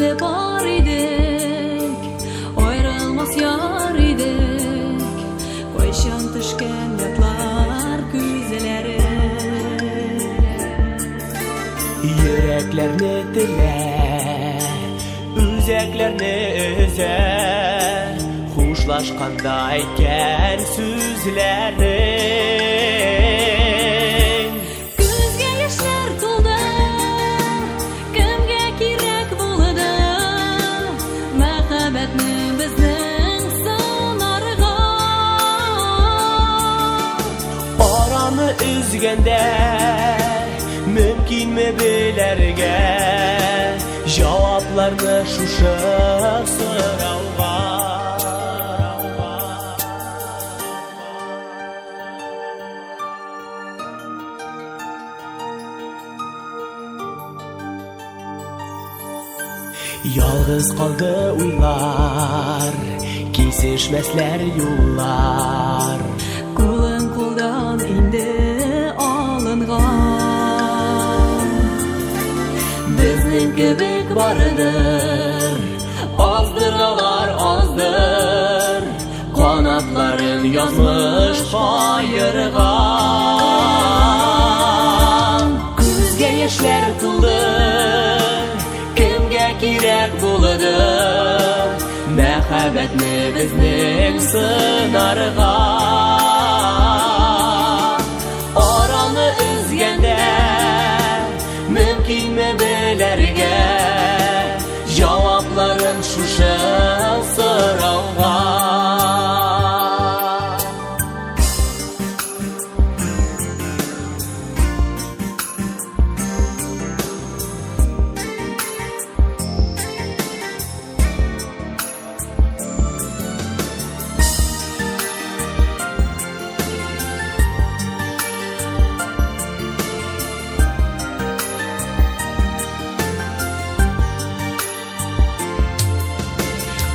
Бәхетле пар идек, аерылмас яр идек. Кайчан төшкән ятлар күзләре. Йөрәкләрне телә, үзәкләрне өзә, хушлашканда әйткән сүзләрең. Күзгә яшьләр тулды, кемгә кирәк булды мәхәббәтне безнең сынарга. Араны өзгәндә мөмкинме белергә җавапларны шушы сорауга? Ялгыз калды уйлар, кисешмәсләр юллар. Кулың кулдан инде алынган. Безнең кебек бардыр, аздыр алар аздыр, Канатларын язмыш каерган. Күзгә яшьләр тулды, кемгә кирәк булды мәхәббәтне безнең сынарга? Араны өзгәндә мөмкинме белергә җавапларын шушы сорауга?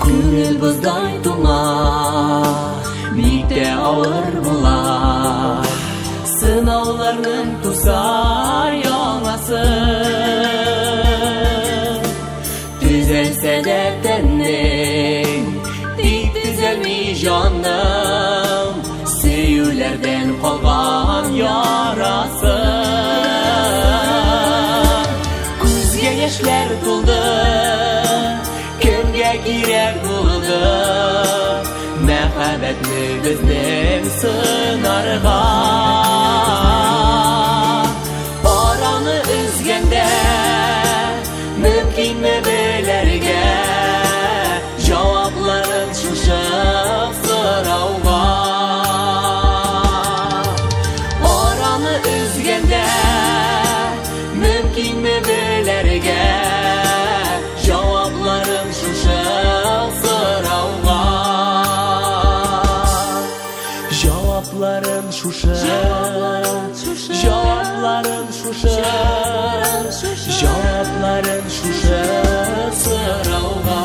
Күңел боздай туңа, бик тә авыр була. Сынауларның туса яңасы. Төзәлсә дә тәннең, тик төзәлми җаның, сөюләрдән калган ярасы. Күзгә яшьләр тулды, кемгә кирәк булды мәхәббәтне безнең сынарга? Араны өзгәндә мөмкинме белергә җавапларын шушы сорауга? Араны өзгәндә мөмкинме белергә җавапларын шушы сорауга? Җавапларын шушы, җавапларын шушы, җавапларын шушы сорауга.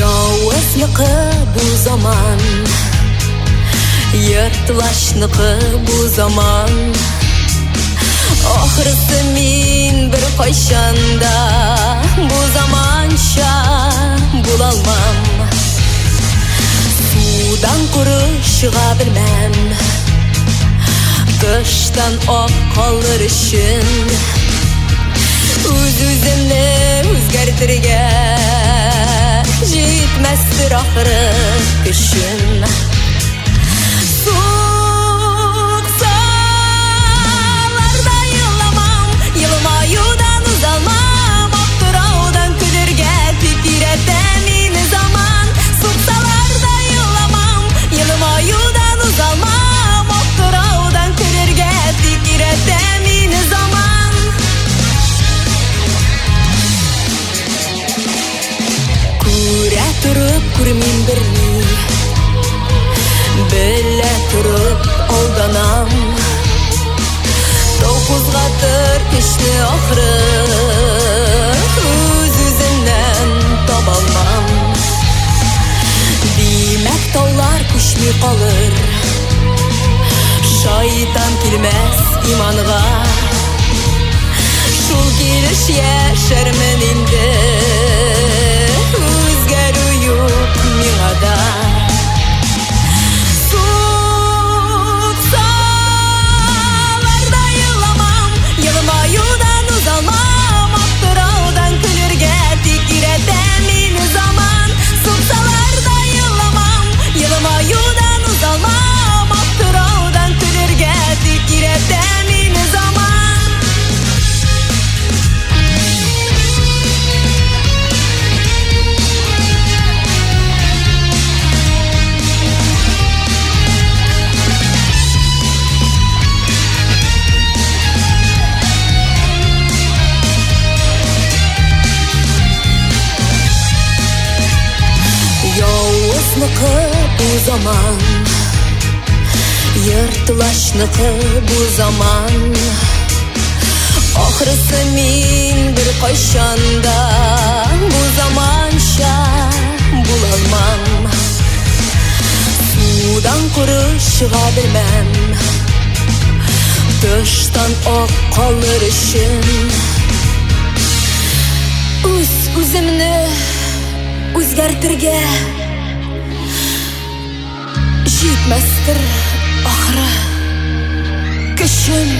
Явызлыкы бу заман, Йыртлашныкы бу заман. Ахрысы мин бер кайчан да бу заманча булалмам. Судан коры чыга белмәм, Тыштан ак калыр өчен Үз-үземне үзгәртергә җитмәстер ахры көчем. Сукса берни. Белә торып алданам. Тау кузгатыр көчне ахры. Үз-үземнән табалмам. Димәк, таулар күчми калыр. Шайтан килмәс иманга. Шул килеш яшәрмен инде. Үзгәрү юк миңа да. Суксалар да еламам, елмаюдан узалмам, аптыраудан көлергә тик өйрәтә мине заман. Суксалар да еламам, елмаюдан узалмам, аптыраудан көлергә тик өйрәтә мине заман. Явызныкы бу заман, Ертылачныкы бу заман. Ахрысы мин бер кайчан да бу заманча булалмам. Судан коры чыга белмәм, Тыштан ак калыр өчен. Үз үземне үзгәртергә җитмәстер ахры көчем.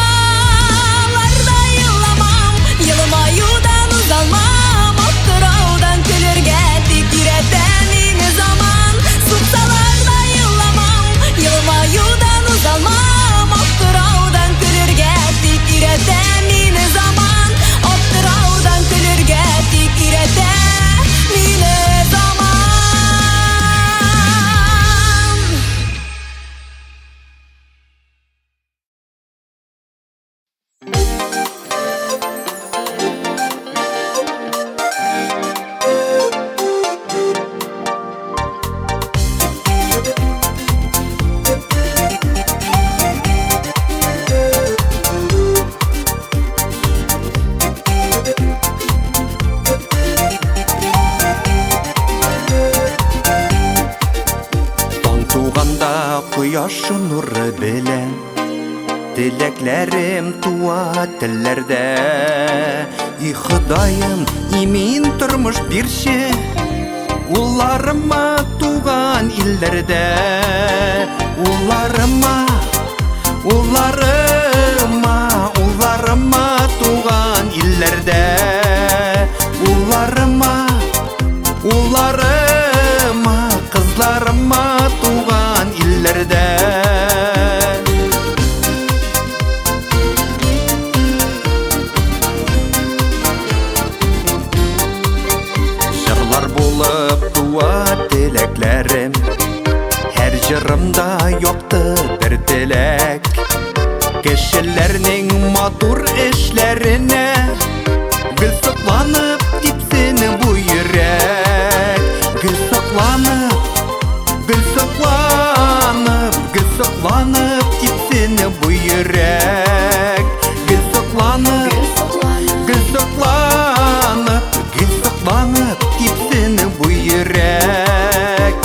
Суксалар да еламам, елмаюдан узалмам, аптыраудан көлергә тик өйрәтә мине заман. Суксалар да еламам, елмаюдан узалмам, аптыраудан көлергә тик өйрәтә мине заман. Аптыраудан көлергә тик өйрәтә мине заман. Таң туганда кояш нуры белән Теләкләрем туа телләрдә. И Ходаем, имин тормыш бирче Улларыма туган илләрдә. Улларыма, улларыма, улларыма туган илләрдә. Улларыма, улларыма, кызларыма туган илләрдә. Җырлар булып туа теләкләрем, һәр җырымда якты бер теләк. Кешеләрнең матур эшләренә гел сокланып типсен бу йөрәк. Гел сокланып, гел сокланып, гел сокланып типсен бу йөрәк. Гел сокланып, гел сокланып, гел сокланып типсен бу йөрәк.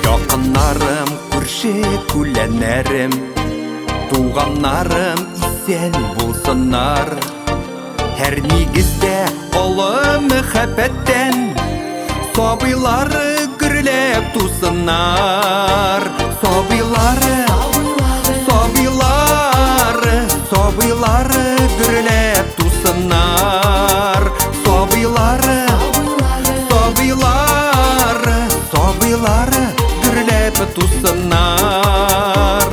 Якыннарым, күрше күләннәрем, туганнарым исән булсыннар. Һәр нигездә олы мәхәббәттән сабыйлары гөрләп гөрләп тусыннар. Сабыйлары, сабыйлары, сабыйлары гөрләп тусыннар. Сабыйлары, сабыйлары, сабыйлары гөрләп тусыннар.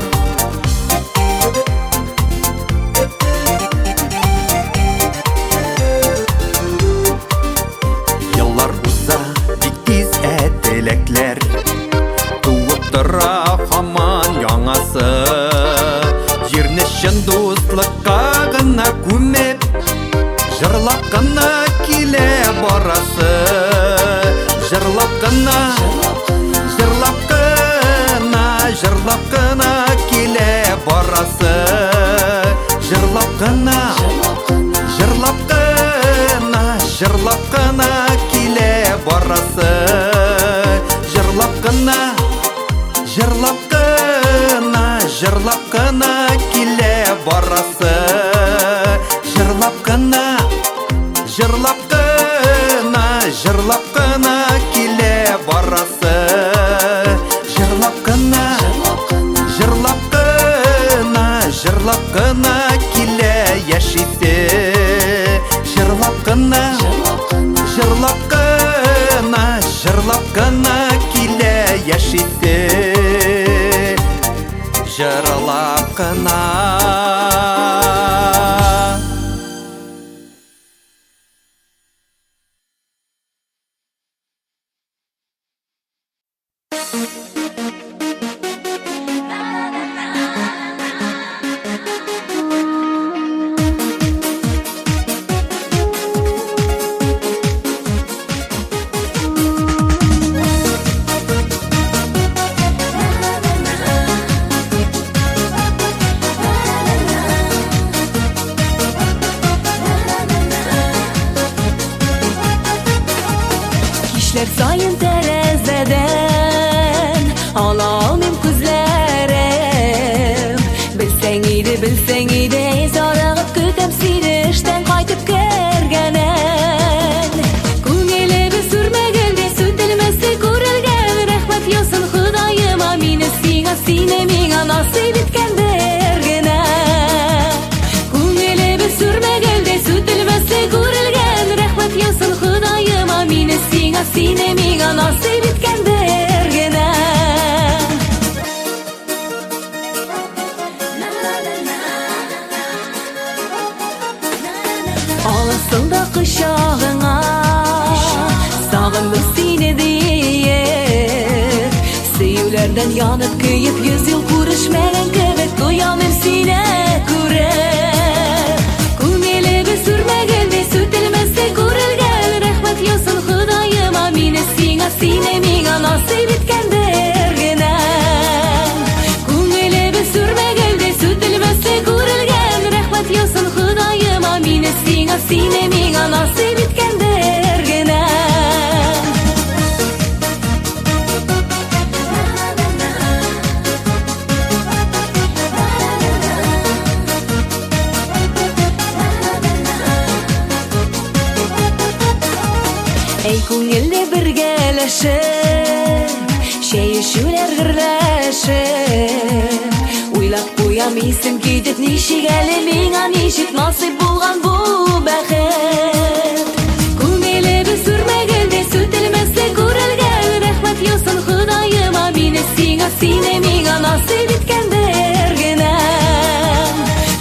Еллар уза бик тиз, ә теләкләр туып тора һаман яңасы. Җирне чын дуслыкка гына күмеп, җырлап кына килә барасы. Җырлап кына, җырлап кына, җырлап кына килә барасы. Җырлап кына, җырлап кына, җырлап кына килә барасы. Җырлап кына, җырлап кына, җырлап кына килә барасы. Җырлап кына, җырлап кына, җырлап кына килә барасы. Җырлап кына, җырлап кына, җырлап кына килә яшисе. Җырлап кына, җырлап кына, җырлап кына килә яшисе. Җырлап кына. Кичләр саен тәрәзәдән ала алмыйм күзләрем. Белсәң иде, белсәң иде, зарыгып көтәм сине эштән кайтып кергәнен. Күңелебез сүрмәгәндә сүтелмәсе күрелгән, рәхмәт яусын Ходаема, мине сиңа, сине миңа насыйп иткәндер генә. Күңелебез сүрмәгәндә сүтелмәсе күрелгән, рәхмәт яусын Ходаема, мине сиңа, сине миңа насыйп иткәндер генә. Аласың да кочагыңа, сагындым сине диеп, сөюләрдән янып көеп, йөз ел күрешмәгән кебек туямыйм сине күреп. Күңелебез сүрмәгәндә сүтелмәсе күрелгән, рәхмәт яусын Ходаема, мине сиңа, сине миңа насыйп иткәндер генә. Күңелебез сүрмәгәндә сүтелмәсе күрелгән, рәхмәт яусын Ходаема, мине сиңа, сине миңа насыйп иткәндер генә. Әй күңелле бергәләшеп, чәй эчүләр гөрләшеп, уйлап куям исем китеп, ничек әле миңа, ничек насыйп булган бу бәхет. Күңелебез сүрмәгәндә сүтелмәсе күрелгән, рәхмәт яусын Ходаема, мине сиңа, сине миңа насыйп иткәндер генә.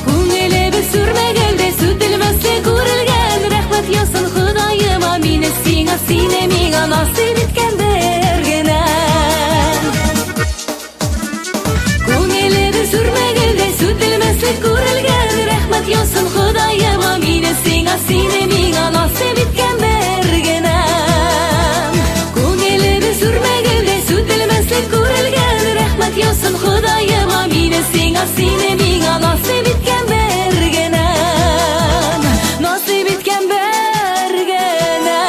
Күңелебез сүрмәгәндә сүтелмәсе күрелгән, рәхмәт яусын Ходаема, мине сиңа, сине миңа насыйп иткәндер генә. Күңелебез сүрмәгәндә сүтелмәсе күрелгән, рәхмәт яусын Ходаема, мине сиңа, сине миңа насыйп иткәндер генә. Күңелебез сүрмәгәндә сүтелмәсе күрелгән, рәхмәт яусын Ходаема, мине сиңа, сине миңа насыйп иткәндер генә. Насыйп иткән бер генә.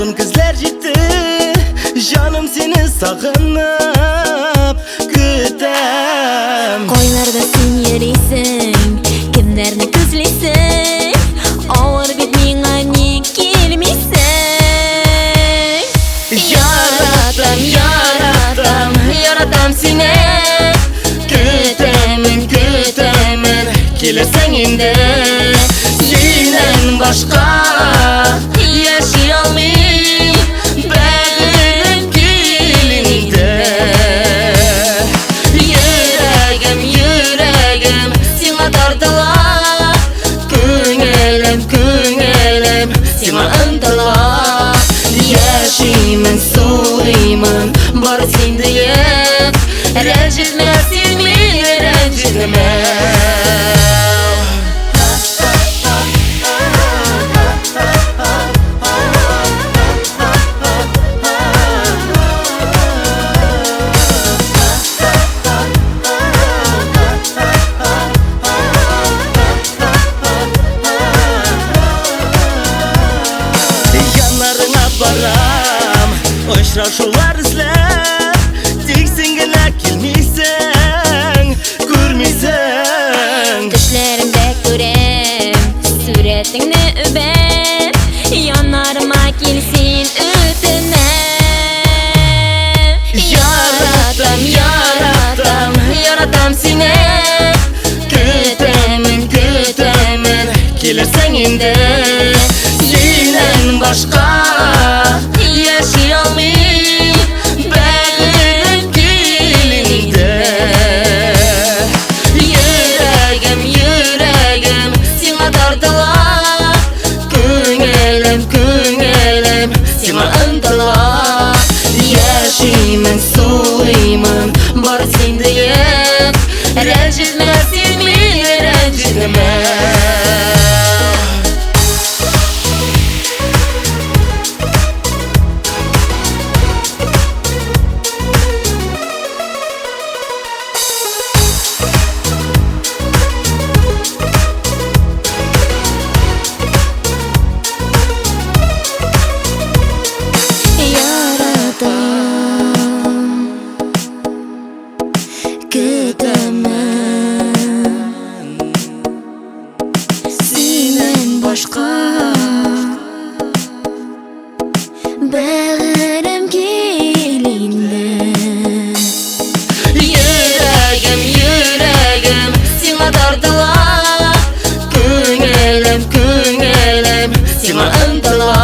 Салкын көзләр җитте, җаным сине сагынып көтәм. Кайларда син йөрисең, кемнәрне күзлисең? Авыр бит миңа, ник килмисең? Яратам, яратам, яратам сине. Көтәмен, көтәмен, килерсең инде. Синнән башка яши алмыйм, бәгырем, кил инде. Йөрәгем, йөрәгем сиңа тартыла, күңелем, күңелем сиңа ынтыла. Яшимен, сулыймын, бары син диеп. Рәнҗетмә син мине, рәнҗетмә. Яннарыңа барам, очрашулар эзләп, тик син генә килмисең, күрмисең. Төшләремдә күрәм, сурәтеңне үбәм. Яннарыма кил син, үтенәм. Яратам, яратам, яратам сине. Көтәмен, көтәмен, килерсең инде. Синнән башка яши алмыйм, бәгырем, кил инде. Йөрәгем, йөрәгем сиңа тартыла, күңелем, күңелем сиңа ынтыла. Яшимен, сулыймын, бары син диеп. Рәнҗетмә син мине, рәнҗетмә. Яратам, көтәмен синнән башка, бәгырем, кил инде. Йөрәгем, йөрәгем сиңа тартыла, күңелем, күңелем сиңа ынтыла.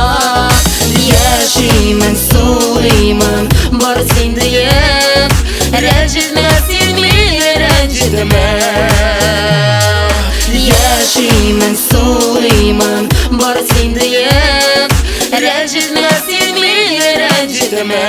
Яшимен, сулыймын, бары син диеп. Рәнҗетмә син мине, рәнҗетмә. Яшимен, сулыймын, бары син диеп. Рәнҗетмә син мине, рәнҗетмә.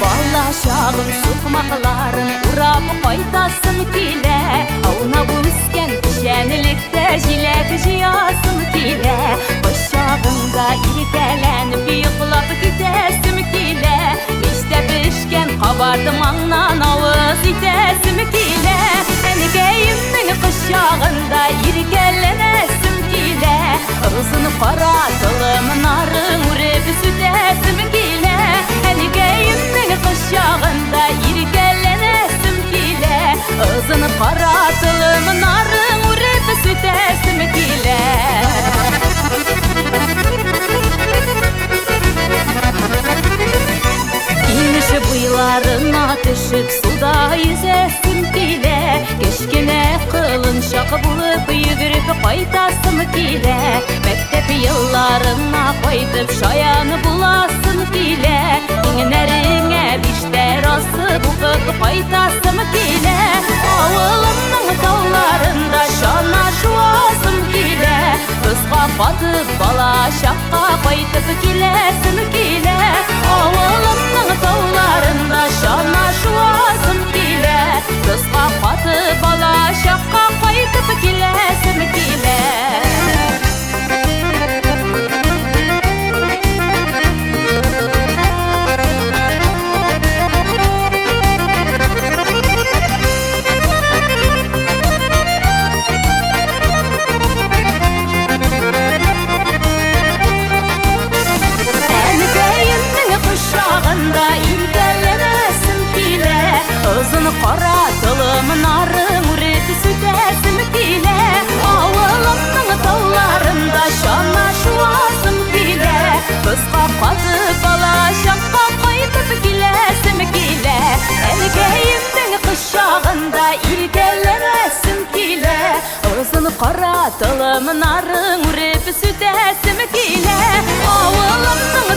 Бала чагым сукмакларын урап кайтасым килә. Аунап үскән печәнлектә җиләк җыясым килә. Кочагыңда иркәләнеп йоклап китәсем килә. Мичтә пешкән кабартмаңнан авыз итәсем килә. Әнкәемнең кочагында иркәләнәсем килә. Озын кара толымнарын үреп сүтәсем килә. Әнкәемнең кочагында иркәләнәсем килә. Озын кара толымнарын үреп сүтәсем килә. Инеш буйларына төшеп суда йөзәсем килә. Кечкенә колынчак булып йөгереп кайтасым килә. Мәктәп елларына кайтып шаян буласым килә. Иңнәреңә биштәр асып укып кайтасым килә. Авылымның тауларында чана шуасым килә. Тозга батып бала чакка. кайтып киләсем килә. Авылымның тауларында чана шуасым килә. Тозга катып балачакка кайтып киләсем килә. Әнкәемнең кочагында иркәләнәсем килә. Озын кара толымнарын үреп сүтәсем килә. Авылымның тауларында чана шуасым килә. Тозга катып балачакка кайтып киләсем килә. Әнкәемнең кочагында иркәләнәсем килә. Озын кара толымнарын үреп сүтәсем килә. Авылымның